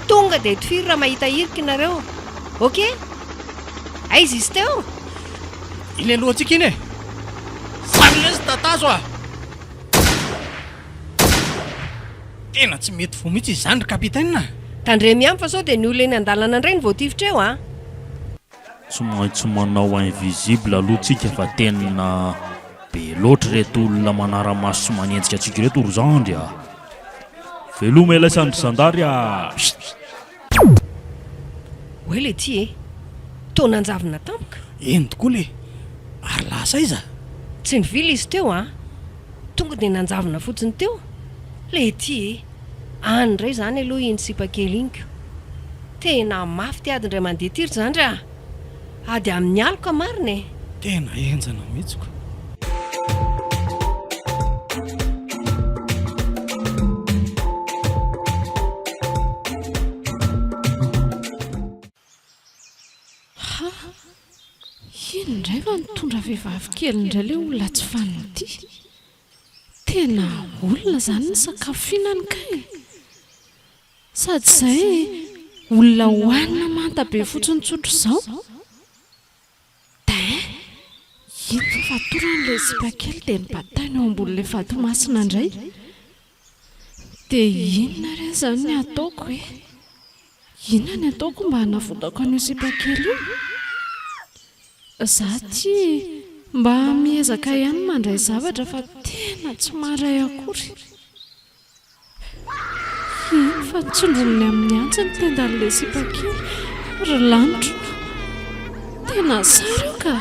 [SPEAKER 5] Tonga dia tifiro raha mahita hirika nareo! Ok? Aiza izy teo?
[SPEAKER 4] Iny alohantsika iny e! Zany lesy tatazo a! Tena tsy mety voa mihitsy izany ry capitaine a!
[SPEAKER 5] Tandremo ihany fa sao dia ny olona eny an-dalana indray no voatifitra eo a!
[SPEAKER 2] Tsy maintsy manao invisible aloha tsika fa tena be loatra ireto olona manara-maso sy manenjika antsika ireto ry zandry a! Veloma elaisany ry zandary a!
[SPEAKER 5] Oay le ty e! Toa nanjavona tampoka.
[SPEAKER 4] Eny tokoa le! Ary lasa aiza?
[SPEAKER 5] Tsy nivily izy teo an! Tonga dia nanjavona fotsiny teo. Le ty e! Any indray izany aloha iny sipa kely iny ko! Tena mafy ty ady indray mandeha ty ry zandry a! Ady amin'ny aloka marina e!
[SPEAKER 4] Tena henjana mihitsy ko!
[SPEAKER 1] Ha! Iny indray fa nitondra vehivavy kely indray ilay olona tsy fanina ity. Tena olona izany ny sakafo fihinany kay! Sady izay olona hohanina manta be fotsiny tsotra izao. Dain! Iny fa fatorany ilay sipa kely dia nobatainy eo ambonin'ilay vato masina indray. Dia inona re izany ny hataoko e? Inona ny hataoko mba hanavotako an'io sipa kely io? Za ity mba miezaka ihany mandray zavatra fa tena tsy maharay akory. Iny fa tsindroniny amin'ny antsy ny tendan'ilay sipa kely, ry lanitro o! Tena sary io ka!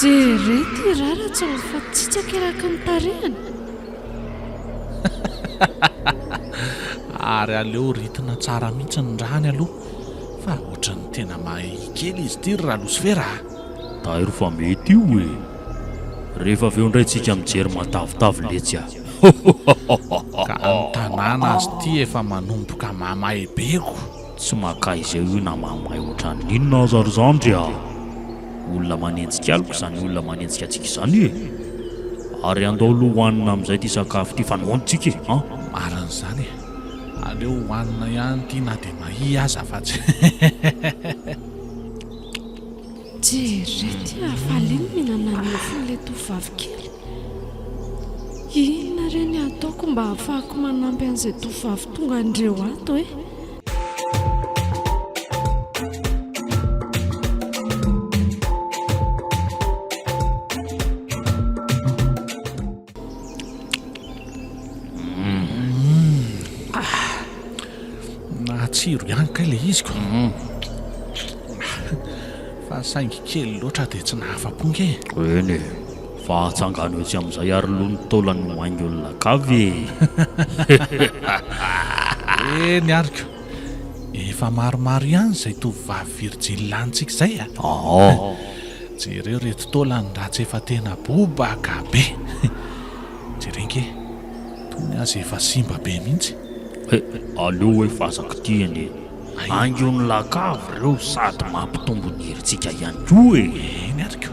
[SPEAKER 1] Jereo ity rara tsy mifatsitsaka eraky ny tarehiny!
[SPEAKER 6] Ary aleo ritina tsara mihitsy ny rany aloha fa ohatran'ny tena mahay kely izy ity ry Ralosifera a!
[SPEAKER 2] Tairo fa mety io e! Rehefa avy eo indray tsika mijery matavitavy letsy a!
[SPEAKER 6] Ka ny tanàna azy ity efa manomboka mamay be ko!
[SPEAKER 2] Tsy maka izay io na mamay ohatran'ny inona aza ry zandry a! Olona manenjika aloka izany olona manenjika antsika izany e! Ary andao aloha hohanina amin'izay ity sakafo ity fa noana tsika e! An!
[SPEAKER 6] Marina izany e! Aleo hohanina ihany ity na dia mahia aza fa tsy.
[SPEAKER 1] Jereo ity hafaliany mihinana ny nofon'ilay tovovavy kely. Inona re ny hataoko mba hahafahako manampy an'izay tovovavy tonga andreo ato e?
[SPEAKER 6] Natsiro ihany kay ilay izy ko. Fa saingy kely loatra dia tsy nahafa-po nge.
[SPEAKER 2] Eny e, fa atsangano etsy amin'izay ary aloha ny taolany ho haingon'ny lakavy e.
[SPEAKER 6] Eny ary ko. Efa maromaro ihany izay tovovavy virjiny lanintsika izay a.
[SPEAKER 2] Aa.
[SPEAKER 6] Jereo reto taolany ratsy efa tena bobaka be. Jereo nge, tony aza efa simba be mihitsy.
[SPEAKER 2] He, aleo hoe fazako ity anie. Haingon'ny lakavy ireo sady mampitombo ny herintsika ihany koa e.
[SPEAKER 6] Eny ary ko.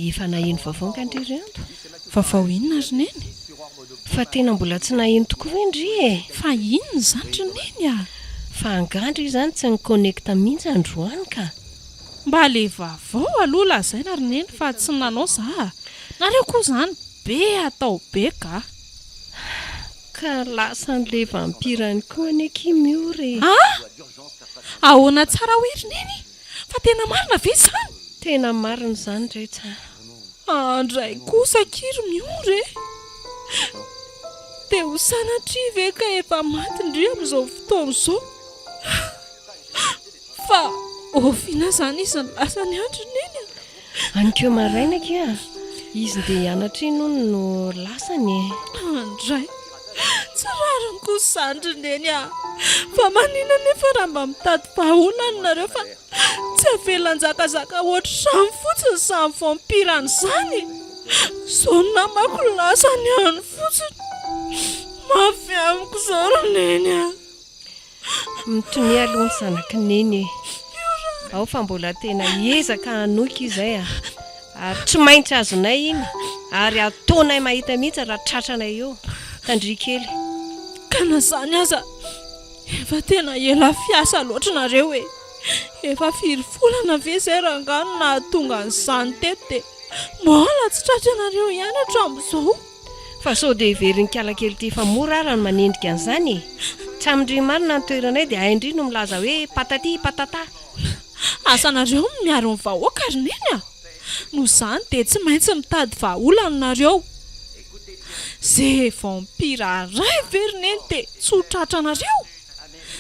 [SPEAKER 5] Efa naheno vaovao nga ndry ry Ando?
[SPEAKER 1] Vaovao inona ry Neny?
[SPEAKER 5] Fa tena mbola tsy naheno tokoa ve ndry e?
[SPEAKER 1] Fa inona izany ry Neny a?
[SPEAKER 5] Fa angaha ndry izany tsy ni-connecte mihitsy androany ka?
[SPEAKER 1] Mba le vaovao aloha lazaina ry Neny fa tsy nanao za a! Nareo koa izany be atao be ka!
[SPEAKER 5] Ka lasan'le vampire any koa anie ki Miora e!
[SPEAKER 1] Ah! Ahoana tsara hoe ry Neny? Fa tena marina ve izany?
[SPEAKER 5] Tena marina izany re tsa.
[SPEAKER 1] Andray kosa akia ry Miora e! Dia ho sanatria ve ka efa maty ndry amin'izao fotoana izao? Fa oviana izany izy no lasa niandry Neny a?
[SPEAKER 5] Anikeo maraina akia izy ndeha hianatra iny hono no lasany e!
[SPEAKER 1] Andray! Tsy rariny kosa izany ry Neny a! Fa maninona anefa raha mba mitady vahaolana nareo fa tsy avela hanjakazaka ohatr'izany fotsiny izany vampire izany e! Izao ny namako lasany any fotsiny! Mafy amiko izao ry Neny a!
[SPEAKER 5] Mitonia aloha ny zanak'i Neny e! Ao fa mbola tena hiezaka hanoika izay a! Ary tsy maintsy azonay iny ary ataonay mahita mihitsy raha tratranay eo. Tandria kely.
[SPEAKER 1] Ka na izany aza efa tena ela fiasa loatra nareo e! Efa firy volana ve izay rangahy no nahatonga an'izany teto dia mbola tsy tratranareo ihany hatramin'izao?
[SPEAKER 5] Fa sao dia heverin'i kalakely ity fa mora ara ny manendrika an'izany e! Tsy amin-dry marina ny toeranay dia hain-dry no milaza hoe patati patata.
[SPEAKER 1] Asanareo ny miaro ny vahoaka ry neny a! Noho izany dia tsy maintsy mitady vahaolana nareo. Ze vampira ray ve ry neny dia tsy ho tratranareo?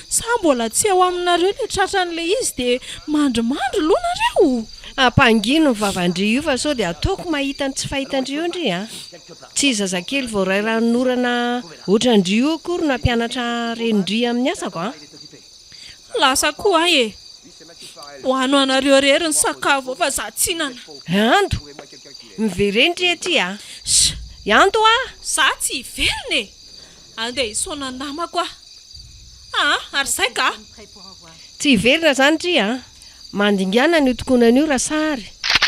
[SPEAKER 1] Sa mbola tsy ao aminareo ilay tratran'ilay izy dia mandrimandry loha nareo?
[SPEAKER 5] Ampangino ny vavan-dry io fa sao dia ataoko mahita ny tsy fahitan-dry eo ndry a! Tsy zazakely vao ray ranonorana ohatran-dry io akory no hampianatra renin-dry amin'ny asako a!
[SPEAKER 1] Lasa koa aho e! Hoano anareo irery ny sakafo ao fa za tsy hinana.
[SPEAKER 5] Ando! Miverena ndry aty a!
[SPEAKER 1] Sh!
[SPEAKER 5] Ando a!
[SPEAKER 1] Za tsy hiverina e! Andeha hisaona ny namako aho. Aa! Ary zay ka!
[SPEAKER 5] Tsy hiverina zany ndry a! Mandingana an'io tokonana io Rasary.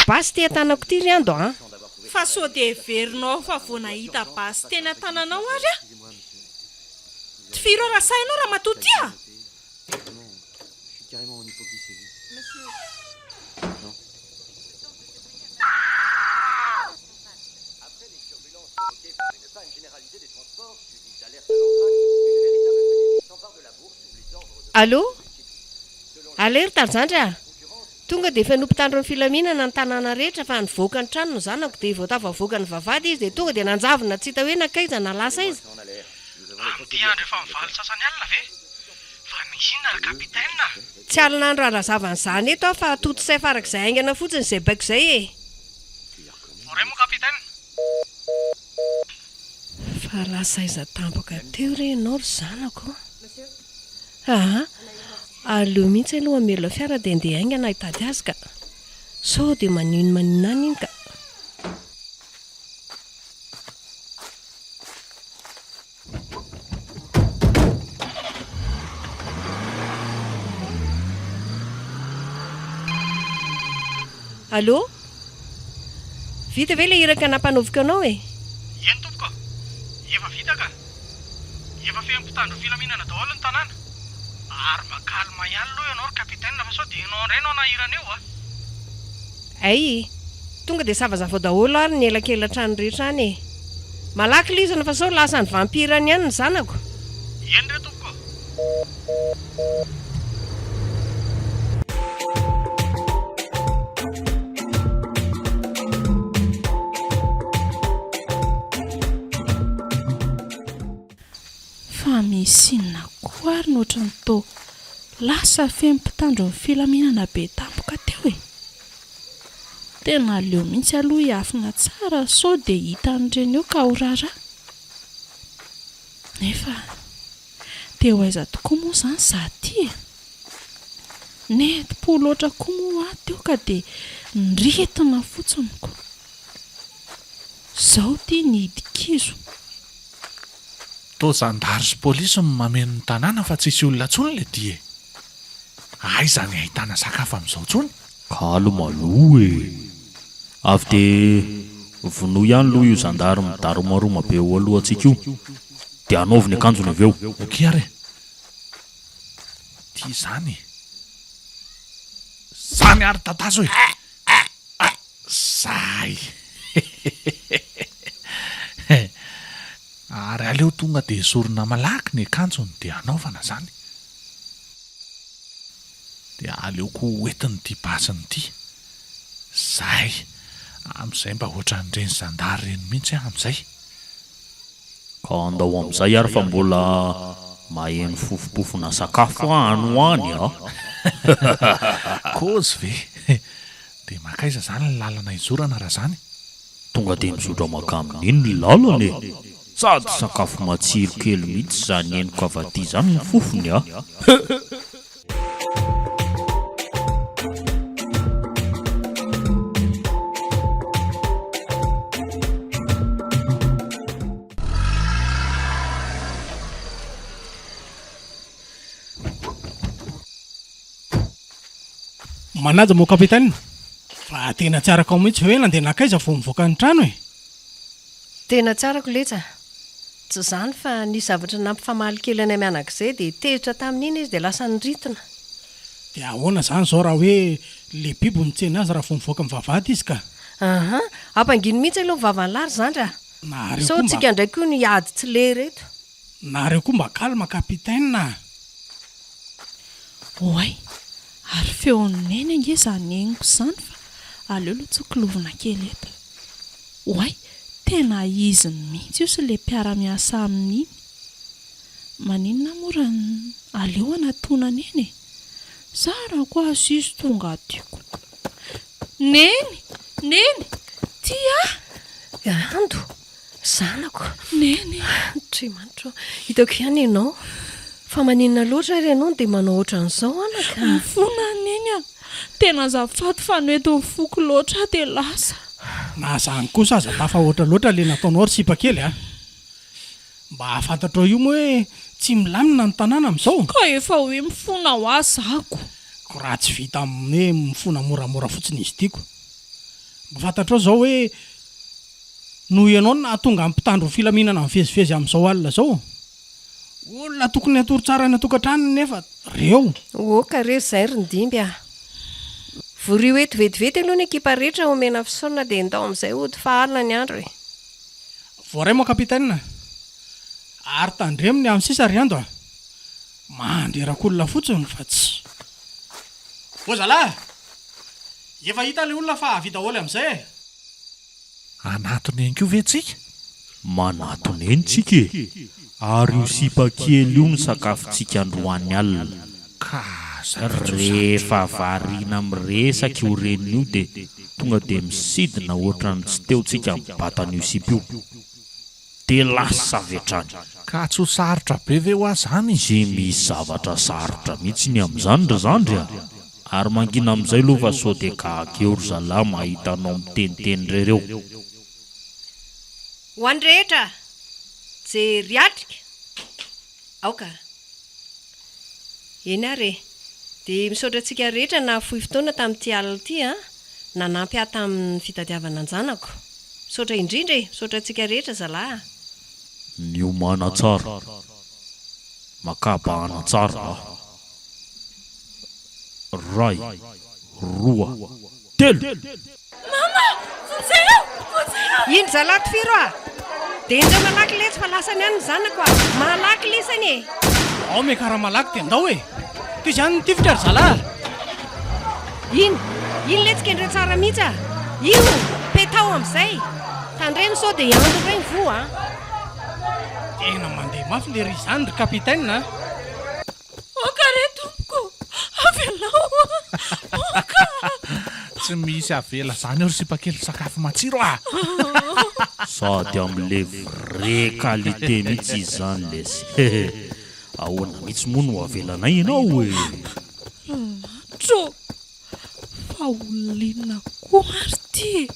[SPEAKER 5] Basy ity an-tanako ity ry Ando a!
[SPEAKER 1] Fa sao dia heverinao fa vao nahita basy teny an-tananao ary aho? Tifiro aho raha sahy ianao ramatoa ity a!
[SPEAKER 5] Allô? Alerte ry zandry a! Tonga dia feno mpitandro ny filaminana ny tanàna rehetra fa nivoaka ny trano ny zanako dia vao tafavoaka ny vavahady izy dia tonga dia nanjavona tsy hita hoe nankaiza na lasa aiza.
[SPEAKER 4] Amin'ity andro efa mivaly sasany alina ve? Fa nihina ry capitaine a!
[SPEAKER 5] Tsy alina andro hanazava an'izany eto aho fa tontosahy farak'izay haingana fotsiny izay baiko izay e!
[SPEAKER 4] Voaray moa capitaine?
[SPEAKER 5] Fa lasa aiza tampoka teo re ianao ry zanako a? Aa, aleo mihitsy aloha hamelona fiara dia andeha haingana hitady azy ka. Sao dia maninomaninona any iny ka. Allô? Vita ve ilay iraka nampanaoviko anao e?
[SPEAKER 4] Eny tompoko, efa vita ka. Efa feno mpitandro ny filaminana daholo ny tanàna. Ary mba calme ihany aloha ianao ry capitaine fa sao dia ianao indray no hanahirana eo a!
[SPEAKER 5] Hay e! Tonga dia savazavao daholo ary ny elakela-trano rehetra any e! Malaky lizana fa sao lasan'ny vampire any ihany ny zanako!
[SPEAKER 4] Eny re tompoko!
[SPEAKER 1] Fa misy inona koa ary no ohatran'ny toa lasa feno mpitandro ny filaminana be tampoka teo e? Tena aleo mihitsy aloha hiafina tsara sao dia hitan'ireny eo ka ho raharaha. Nefa dia ho aiza tokoa moa izany izaho ity e? Nentim-po loatra koa moa aho teo ka dia nirintona fotsiny ko. Izao ity nihidy-kizo.
[SPEAKER 6] Toa zandary sy polisy no mameno ny tanàna fa tsisy olona intsony le dia e! Aiza ny ahitana sakafo amin'izao intsony?
[SPEAKER 7] Calme aloha e! Avy dia vonoy ihany aloha io zandary midaromaroma be eo alohantsika io dia anaovy ny akanjony avy eo.
[SPEAKER 6] Ok ary e! Ty izany e! Zany ary dadazo e! Zay! Ary aleo tonga dia esorina malaky ny akanjony dia anaovana zany. Dia aleo koa ho entiny ity basiny ity. Zay! Amin'izay mba ohatran'ireny zandary ireny mihitsy aho amin'izay.
[SPEAKER 7] Ka andao amin'izay ary fa mbola maheno fofompofona sakafo aho any ho any a!
[SPEAKER 6] Kôzy ve? Dia mankaiza izany ny lalana hizorana raha izany?
[SPEAKER 7] Tonga dia mizotra mankamin'iny ny lalana e! Sady sakafo matsiro kely mihitsy izany henoko avy aty izany ny fofony a!
[SPEAKER 4] Manaja mon capitaine, fa tena tsy arakao mihitsy ve nandeha nankaiza vao mivoaka ny trano e?
[SPEAKER 5] Tena tsy arako letsy a! Tsy izany fa nisy zavatra nampifamaly kely anay mianaka izay dia tezitra tamin'iny izy dia lasa nirintona.
[SPEAKER 4] Dia ahoana izany izao raha hoe le biby no nitsena azy raha vao mivoaka ny vavahady izy ka?
[SPEAKER 5] Aha, ampangino mihitsy aloha ny vavan'lah ry zandry a!
[SPEAKER 4] Nareo
[SPEAKER 5] Sao
[SPEAKER 4] koa mba.
[SPEAKER 5] tsika indray koa no hiady tsy lera eto.
[SPEAKER 4] Nareo koa mba calme capitaine a!
[SPEAKER 1] Oay! Ary feon'i Neny ange izany henoko izany fa aleo aloha tsokilovina kely eto. Oay! Tena izy mihitsy io sy ilay mpiara-miasa aminy iny. Maninona moa raha aleo hanatona Neny e? Zarako aza izy tonga aty ko. Neny! Neny! Ty aho!
[SPEAKER 5] Ando! Zanako!
[SPEAKER 1] Neny!
[SPEAKER 5] Andriamanitra ô! Hitako ihany ianao. Fa maninona loatra ary ianao no dia manao ohatran'izao anaka?
[SPEAKER 1] Mifona aho Neny a! Tena azafady fa noentin'ny foko loatra aho dia lasa.
[SPEAKER 4] Na izany kosa aza tafahoatra loatra ilay nataonao ry sipa kely a! Mba fantatrao io moa hoe tsy milamina ny tanàna amin'izao?
[SPEAKER 1] Ka efa hoe mifona ho ahy zako.
[SPEAKER 4] Ko raha tsy vita amin'ny hoe mifona moramora fotsiny izy ity ko. Mba fantatrao izao hoe Noho ianao no nahatonga ny mpitandro ny filaminana mivezivezy amin'izao alina izao. Olona tokony hatory tsara any an-tokantranony nefa reo.
[SPEAKER 5] Ok re zay ry Ndimby ah. Vorio eto vetivety aloha ny ekipa rehetra homena fisaorana dia ndao amin'izay hody fa alina ny andro e.
[SPEAKER 4] Voaray mon capitaine. Ary tandremo ny amin'ny sisa ry Ando a. Mandreraka olona fotsiny fa tsy. Ô zalahy! Efa hita ilay olona fa avy daholo amin'izay e.
[SPEAKER 6] Hanatona eny koa ve tsika?
[SPEAKER 7] Manatona eny tsika e! Ary io sipa kely io no sakafontsika androany alina.
[SPEAKER 6] Ka zay ve tsy ho sarotra?
[SPEAKER 7] Rehefa variana miresaka io reniny io dia tonga dia misidina ohatran'ny tsy teo tsika mibata an'io sipa io. Dia lasa avy hatrany.
[SPEAKER 6] Ka tsy ho sarotra be ve hoa zany?
[SPEAKER 7] Tsy misy zavatra sarotra mihitsy ny amin'izany ry zandry a! Ary mangina amin'izay aloha fa sao dia gaga eo ry zalahy mahita anao miteniteny irery eo.
[SPEAKER 5] Ho an'ny rehetra, jery atrika! Aoka! Eny ary e! Dia misaotra antsika rehetra nahafoy fotoana tamin'ity alina ity an! Nanampy ahy tamin'ny fitadiavana an-janako. Misaotra indrindra e! Misaotra antsika rehetra zalahy a!
[SPEAKER 7] Miomàna tsara. Makà bahana tsara a! Ray, roa, telo!
[SPEAKER 1] Mama! Vonjeo! Vonjeo!
[SPEAKER 5] Iny zalahy tifiro a! Dia indreo malaky letsy fa lasany any ny zanako a! Malaky lisany e!
[SPEAKER 4] Ao miakara malaky dia ndao e! Toy izany ny tifitra ry zalahy a!
[SPEAKER 5] Iny! Iny letsy kendreo tsara mihitsy a! Io! Petao amin'izay! Tandremo sao dia hianto indray ny voa a!
[SPEAKER 4] Tena mandeha mafy lery izany ry capitaine a!
[SPEAKER 1] Aoka re tompoko! Avelao Aoka!
[SPEAKER 6] Tsy misy avela zany eo ry sipakely sakafo matsiro a!
[SPEAKER 7] Sady amle vrai qualité mihitsy izy zany lesy hehe! Ahoana mihitsy moa no avelanay ianao e!
[SPEAKER 1] Lanitra ô! Fa olona inona koa ary ity e!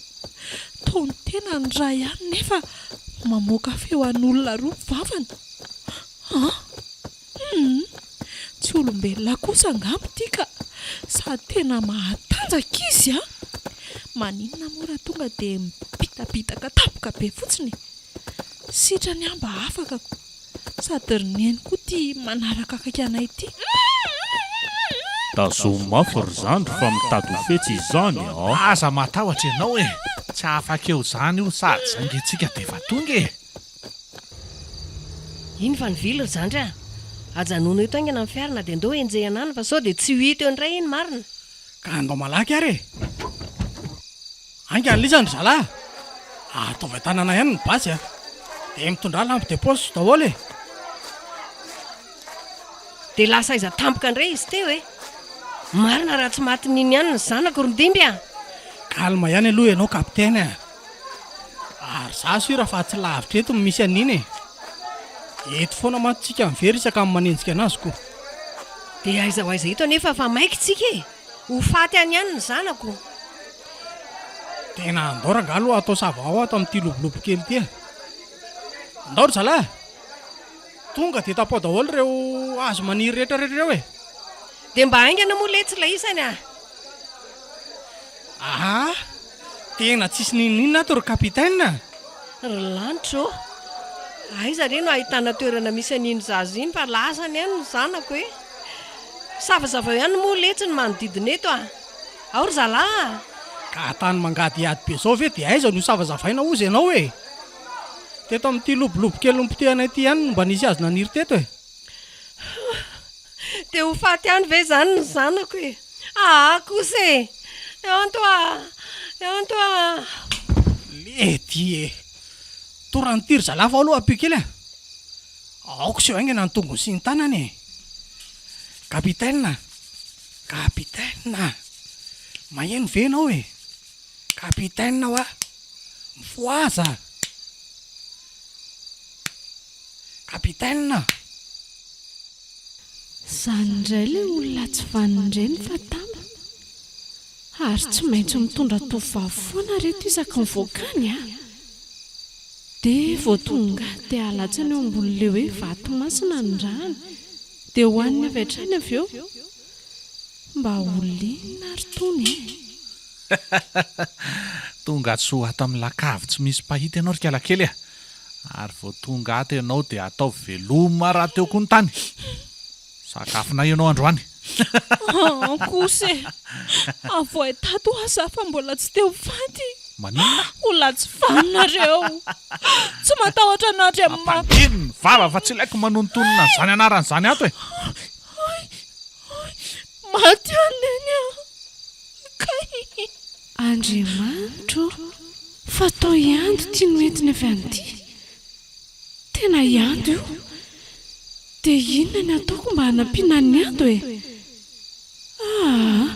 [SPEAKER 1] Toa ny tena ny iray ihany nefa mamoaka feo an'olona roa ny vavany! An! Humm! Tsy olombelona kosa angamba ity ka! Sady tena mahatanjaka izy an! Maninona moa raha tonga dia mibitabitaka tampoka be fotsiny e! Sitrany aho mba afaka ko! Sady ry Neny koa ity manaraka akaiky anay ity.
[SPEAKER 7] Tazomy mafy ry zandry fa mitady ho fetsy izy izany a!
[SPEAKER 6] Aza matahotra ianao e! Tsy afaka eo izany io sady saingy antsika dia efa tonga e!
[SPEAKER 5] Iny fa nivily ry zandry a! Ajanòno eto haingana ny fiara na dia ndao henjehina any fa sao dia tsy ho hita eo indray iny marina.
[SPEAKER 4] Ka andao malaky ary e! Haingana lisany ry zalahy a! Ataovy an-tanana ihany ny basy a! Dia mitondrà lampe de poche daholo e!
[SPEAKER 5] Dia lasa aiza tampoka indray izy teo e! Marina raha tsy matin'iny ihany ny zanako ry Ndimby a!
[SPEAKER 4] Calme ihany aloha ianao kapiteny a! Ary za sur fa tsy lavitra eto no misy an'iny e! Eto foana mantsy tsika mivery isaka ny manenjika anazy ko!
[SPEAKER 5] Dia aiza ho aiza eto anefa fa maika tsika e! Ho faty any ihany ny zanako!
[SPEAKER 4] Tena andao rangaha aloha atao savahao ato amin'ity lobolobo kely ity e! Andao ry zalahy! Tonga dia tapaho daholo ireo hazo maniry rehetra rehetra ireo e!
[SPEAKER 5] Dia mba haingana moa letsy ilay isany a!
[SPEAKER 4] Aa! Tena tsisy n'inon'inona ato ry capitaine a!
[SPEAKER 5] Ry lanitra ô! Aiza re no ahitana toerana misy an'iny zaza iny fa lasany any ny zanako e! Savazavao ihany moa letsy ny manodidina eto a! Ao ry zalahy a!
[SPEAKER 4] Ka tany mangadihady be zao ve dia aiza no savazavaina hozy ianao e! Teto amin'ity lobolobo kely nopotehana ity ihany no mba nisy hazo naniry teto e!
[SPEAKER 5] Dia ho faty ihany ve izany ny zanako e? Aa kosa e! Eonto a! Eonto a!
[SPEAKER 4] Lety e! Toran'ity ry zalahy fa ao aloha ampio kely a! Aoka seho haingana ny tongony sy ny tanany e! Capitaine! Capitaine! Maheno ve ianao e? Capitaine hoa! Mifohaza! Capitaine!
[SPEAKER 1] Zany indray ilay olona tsy vanona ireny fa tama. Ary tsy maintsy mitondra tovovavy foana reto isaky ny voaka any a! Dia vao tonga dia alatsany eo ambonin'ilay hoe vato masina ny rany dia hohaniny avy hatrany avy eo. Mba olona inona ary itony e?
[SPEAKER 6] Tonga soa ato amin'ny lakavy tsy misy mpahita ianao ry kalakely a! Ary vao tonga ato ianao dia ataovy veloma rahateo koa ny tany. Sakafonay ianao androany.
[SPEAKER 1] Aa kosa e! Avoahy tato hoa za fa mbola tsy te ho faty.
[SPEAKER 6] Maninona?
[SPEAKER 1] Olona tsy vanona reo. Tsy matahotra an'Andriamanitra.
[SPEAKER 6] Ampangino ny vava fa tsy ilaiko manonontonona an'izany anarana izany ato e!
[SPEAKER 1] Hay! Hay! Maty aho neny a! Kay! Andriamanitra ô! Fa toa i Ando ity no entiny avy any ity. Tena i Ando io. Dia inona ny ataoko mba hanampiana an'i Ando e? Aa!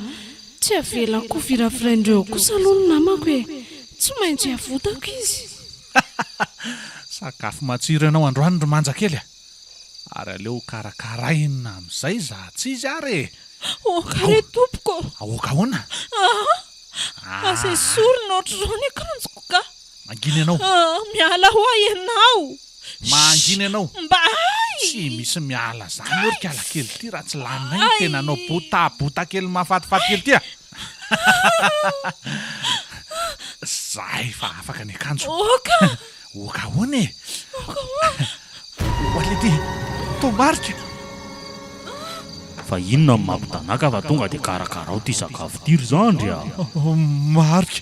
[SPEAKER 1] Tsy avelako ho viravirain-dreo kosa aloha ny namako e! Tsy maintsy avotako izy.
[SPEAKER 6] Sakafo matsiro ianao androany ry manja kely a! Ary aleo karakaraina amin'izay za tsy izy ary e!
[SPEAKER 1] Aoka re tompoko ô!
[SPEAKER 6] Aoka ahoana?
[SPEAKER 1] Aa! Aza esorina ohatr'izao ny akanjoko ka!
[SPEAKER 6] Mangina ianao!
[SPEAKER 1] Aa! Miala hoa ianao!
[SPEAKER 6] Mangina ianao!
[SPEAKER 1] Mba hay!
[SPEAKER 6] Tsy misy miala zany eo ry kala kely ty raha tsy laninay ny tenanao botabota kely mahafatifaty kely ty a! Zay fa afaka ny akanjo.
[SPEAKER 1] Oka!
[SPEAKER 6] Oka ahoana e?
[SPEAKER 1] Oka ahoana?
[SPEAKER 6] Oa lety toa marika.
[SPEAKER 7] Fa inona no mampidanaka fa tonga dia karakarao ty sakafo ty ry zandry a!
[SPEAKER 6] Marika!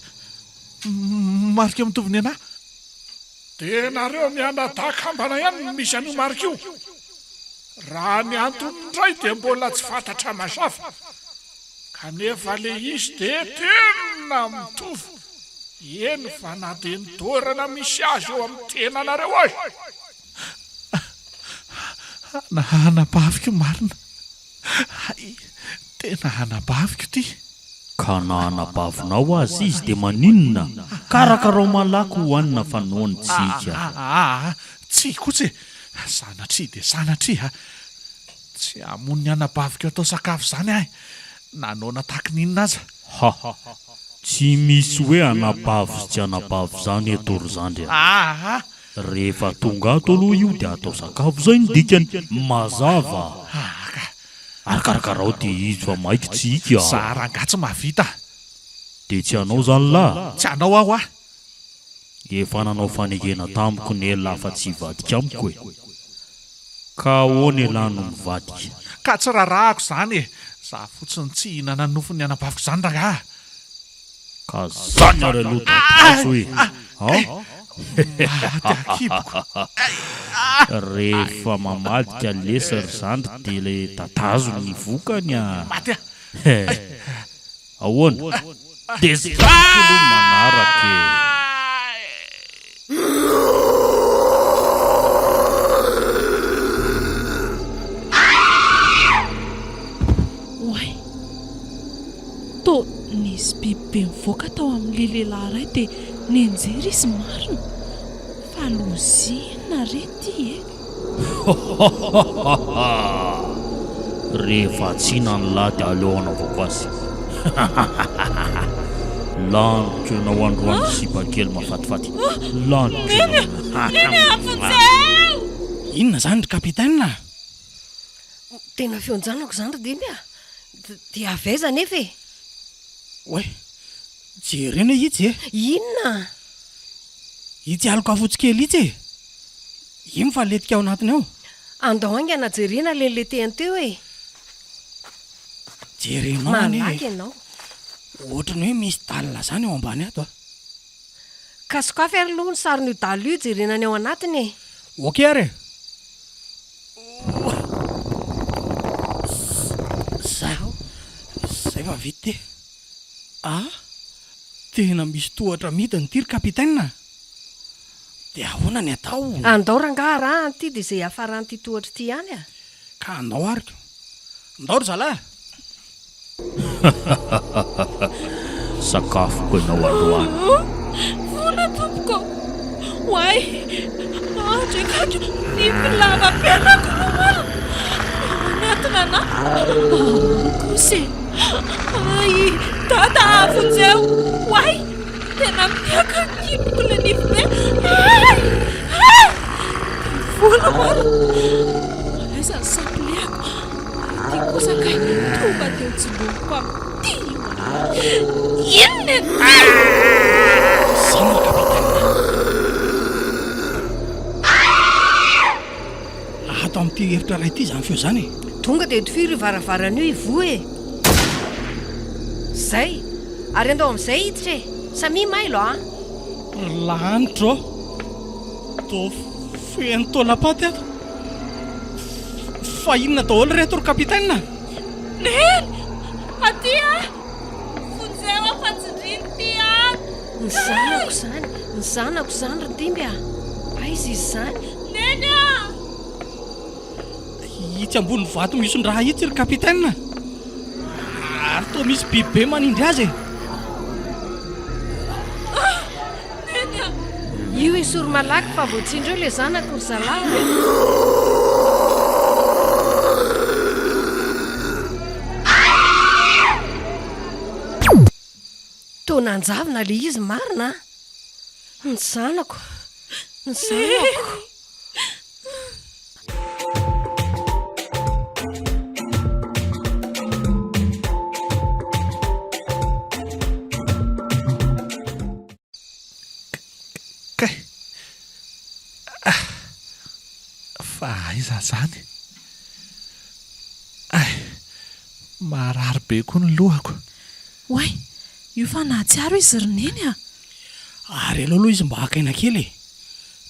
[SPEAKER 6] Marika mitovy ny anah.
[SPEAKER 3] Dia nareo mianadahy kambana ihany no misy an'io marika io. Raha ny antony indray dia mbola tsy fantatra mazava. Kanefa le izy dia tena mitovy, eny fa na dia ny toerana misy azy eo amin'ny tenanareo aza.
[SPEAKER 6] Anabaviko marina. Hay, tena anabaviko ity.
[SPEAKER 7] Ka na anabavinao aza izy dia maninona? Karakarao malaky hohanina fa noana tsika.
[SPEAKER 6] Aa, tsia kosa e! Sanatria dia sanatria a! Tsy hamono ny anabaviko atao sakafo izany aho e! Na noana tahaky ny inona aza.
[SPEAKER 7] Ha! Tsy misy hoe anabavy sy tsy anabavy izany eto ry zandry a!
[SPEAKER 6] Aa!
[SPEAKER 7] Rehefa tonga ato aloha io dia atao sakafo izay ny dikany. Mazava!
[SPEAKER 6] Aa ka!
[SPEAKER 7] Ary karakarao ty izy fa maiky tsika a!
[SPEAKER 6] Za rangahy tsy mahavita.
[SPEAKER 7] Dia tsy hanao zany lah?
[SPEAKER 6] Tsy hanao aho ah!
[SPEAKER 7] Efa nanao fanekena tamiko nelah fa tsy hivadika amiko e! Ka ahoana elah no mivadika?
[SPEAKER 6] Ka tsy rarahako izany e! Za fotsiny tsy hihinana ny nofon'ny anabaviko izany rangahy a!
[SPEAKER 7] Ka zany ary aloha dadaso e! An!
[SPEAKER 6] Maty an-kiboko.
[SPEAKER 7] Rehefa mamadika lesy ry zandry dia ilay dadazo ny vokany a!
[SPEAKER 6] Maty aho.
[SPEAKER 7] Ahoana? Dia zandriko aloha manaraka e!
[SPEAKER 1] Oay! Toa nisy biby be nivoaka tao amin'ilay lehilahy iray dia nianjera izy marina! Fa loza inona re ity e?
[SPEAKER 7] Hahahaha! Rehefa tsy ny lahy dia aleo hanaovako azy. Hahahaha! Laniko ianao androany sipa kely mahafatifaty. Laniko ianao.
[SPEAKER 1] Neny a! Vonjeo!
[SPEAKER 4] Inona izany ry capitaine a?
[SPEAKER 5] Tena feon-janako izany ry Dimby a! Dia avy aiza anefa e?
[SPEAKER 4] Oay, jereo anie itsy e!
[SPEAKER 5] Inona?
[SPEAKER 4] Itsy aloka fotsy kely itsy e! Iny fa letika ao anatiny ao.
[SPEAKER 5] Andao haingana jerena ilay niletehany teo e!
[SPEAKER 4] Jerenao anie e!
[SPEAKER 5] Malaky ianao.
[SPEAKER 4] Ohatry ny hoe misy dalle izany ao ambany ato a!
[SPEAKER 5] Ka sokafy ary aloha ny sarin'io dalle io jerena ny ao anatiny e!
[SPEAKER 4] Ok ary e! Zay, zay fa vita ity. Ah! Tena misy tohatra midina ity ry capitaine a! Dia ahoana ny atao?
[SPEAKER 5] Andao rangaha arahana ity dia izay hiafaran'ity tohatra ity ihany a!
[SPEAKER 4] Ka andao ary ko! Ndao ry zalahy a!
[SPEAKER 7] Sakafoko ianao androany.
[SPEAKER 1] Vola tompoko. Oay! Andry akaiky nify lava be anako no marina. Ao anatina ana. Ahoana kosa e? Ay! Dada vonjeo! Oay! Tena mihiaka ny kiboko ilay nify be. Ay! Ay! Vola marina. Aiza ny sampileko? Ity kosa kay tonga dia ho jolomiko amin'ity io androany. Inona e?
[SPEAKER 4] Izany ry capitaine. Ato amin'ity efitra iray ity izany feo izany e.
[SPEAKER 5] Tonga dia tifiro io varavarana io hivoha e. Zay. Ary andao amin'izay hiditra e. Samia mailo a.
[SPEAKER 4] Ry lanitra ô. Toa feno taolam-paty ato. Fa inona daholo ireto ry capitaine?
[SPEAKER 1] Neny! Aty ah! Vonjeo aho fa tsindriny ity ato!
[SPEAKER 5] Ny zanako izany, ny zanako izany ry Dimby ah! Aiza izy izany?
[SPEAKER 1] Neny ah!
[SPEAKER 4] Itsy ambony vato mihoson-draha itsy ry capitaine! Ary toa misy biby be manindry azy e!
[SPEAKER 1] Ah! Neny ah!
[SPEAKER 5] Io esory malaky fa voatsindry eo le zanako ry zalahy a! Toa nanjavona le izy marina a! Ny zanako! Ny zanako!
[SPEAKER 6] Kay! Ah! Fa aiza izany? Ay! Marary be koa ny lohako.
[SPEAKER 1] Oay! Io fa nahatsiaro izy ry Neny a!
[SPEAKER 4] Ary aleo aloha izy mba haka aina kely e!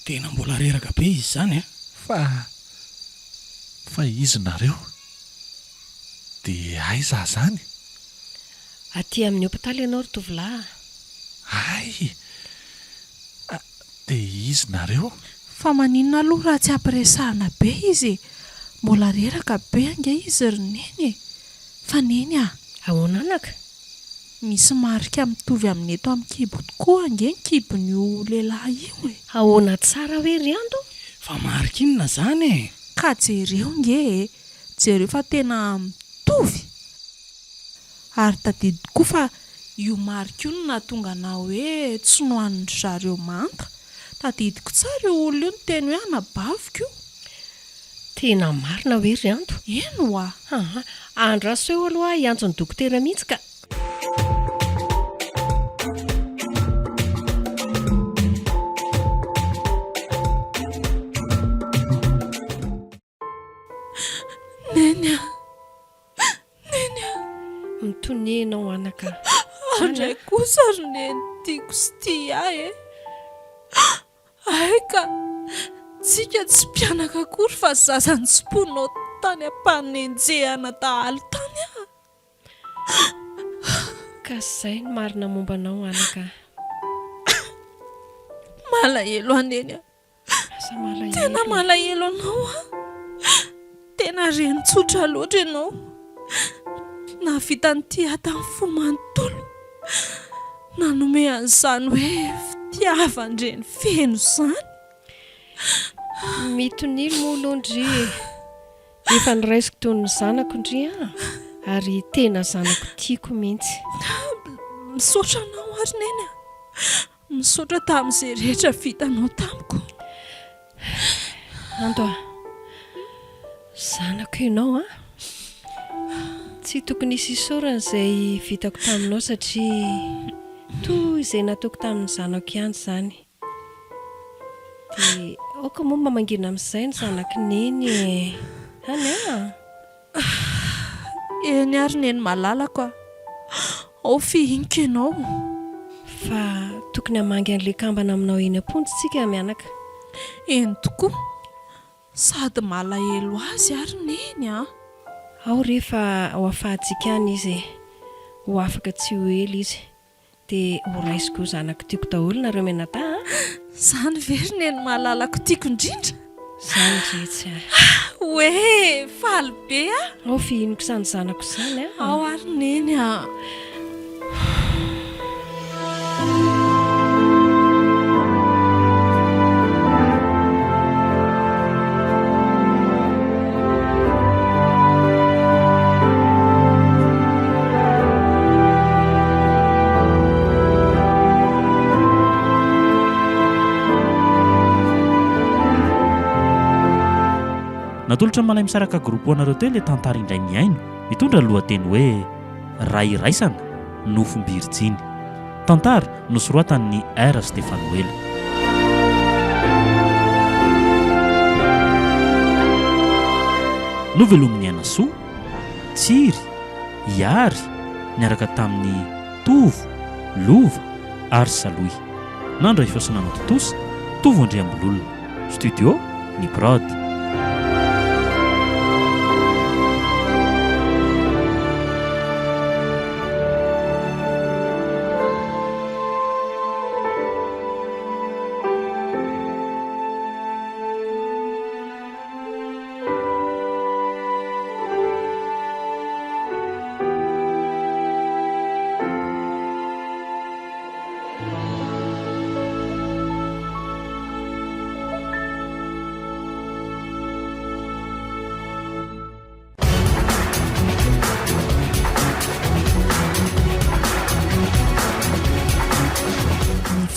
[SPEAKER 4] Tena mbola reraka be izy izany a!
[SPEAKER 6] Fa, fa izy nareo? Dia aiza izany?
[SPEAKER 5] Aty amin'ny hopitaly ianao ry tovolahy a!
[SPEAKER 6] Hay! Dia izy nareo?
[SPEAKER 1] Fa maninona aloha raha tsy ampiresahana be izy e! Mbola reraka be ange izy ry Neny e! Fa Neny a!
[SPEAKER 5] Ahoana anaka?
[SPEAKER 1] Misy marika mitovy amin'ny eto amin'ny kibo tokoa ange ny kibon'io lehilahy io e!
[SPEAKER 5] Ahoana tsara hoe ry Ando?
[SPEAKER 4] Fa marika inona izany e?
[SPEAKER 1] Ka jereo nge e! Jereo fa tena mitovy! Ary tadidiko koa fa io marika io no nahatonga anah hoe tsy nohanin-dry zareo manta. Tadidiko tsara io olona io niteny hoe anabaviko io.
[SPEAKER 5] Tena marina hoe ry Anto?
[SPEAKER 1] Eny ho'a.
[SPEAKER 5] Aa, andraso eo aloha aho hiantso ny dokotera mihitsy ka.
[SPEAKER 1] Neny a! Neny a!
[SPEAKER 5] Mitonia ianao anaka.
[SPEAKER 1] Aho indray kosa ry Neny tiako sy tia ahy e! Hay ka! Tsika tsy mpianaka akory fa zaza nitsimponao tany am-panenjehana dahalo tany aho.
[SPEAKER 5] Ka izay no marina momba anao anaka.
[SPEAKER 1] Malahelo aho Neny a!
[SPEAKER 5] Aza malahelo.
[SPEAKER 1] Tena malahelo anao aho. Tena reny tsotra loatra ianao. Nahavita nitia ahy tamin'ny fo manontolo. Nanome an'izany hoe fitiavan-dreny feno izany.
[SPEAKER 5] Mitonia moa aloha ndry e. Efa noraisiko toy ny zanako ndry an! Ary tena zanako tiako mihitsy.
[SPEAKER 1] Misaotra anao ary Neny a! Misaotra tamin'izay rehetra vitanao tamiko.
[SPEAKER 5] Ando a! Zanako ianao an! Tsy tokony hisy isaorana izay vitako taminao satria toy izay nataoko tamin'ny zanako ihany izany. Dia aoka moa mba mangina amin'izay ny zanak'i Neny e! Any an!
[SPEAKER 1] Eny ary Neny malalako a! Ao fihiniko ianao.
[SPEAKER 5] Fa tokony hamangy an'ilay kambana aminao eny am-ponja isika mianaka.
[SPEAKER 1] Eny tokoa. Sady malahelo azy ary Neny a!
[SPEAKER 5] Ao re fa ho afahantsika any izy e! Ho afaka tsy ho ela izy. Dia ho raisiko ho zanako tiako daholo nareo mianadahy a!
[SPEAKER 1] Zany ve ry neny malalako tiako indrindra?
[SPEAKER 5] Zany re tsy a!
[SPEAKER 1] Oee! Faly be aho!
[SPEAKER 5] Ao fihiniko izany zanako izany a!
[SPEAKER 1] Ao ary neny a!
[SPEAKER 2] Natolotra ny Malaimisaraka Group ho anareo teo ilay tantara indray mihaino, mitondra ny lohateny hoe Ray iraisana, nofom-birijiny. Tantara nosoratan'i R. Stefanoela. Novelomin'i Ainasoa, Tsiry, Iary, niaraka tamin'i Tovo, Lova ary Salohy. Nandray feo sy nanatontosa, Tovo Andriambololona. Studio, Ny Prod.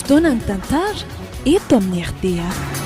[SPEAKER 8] Fotoanan'ny tantara eto amin'ny rta.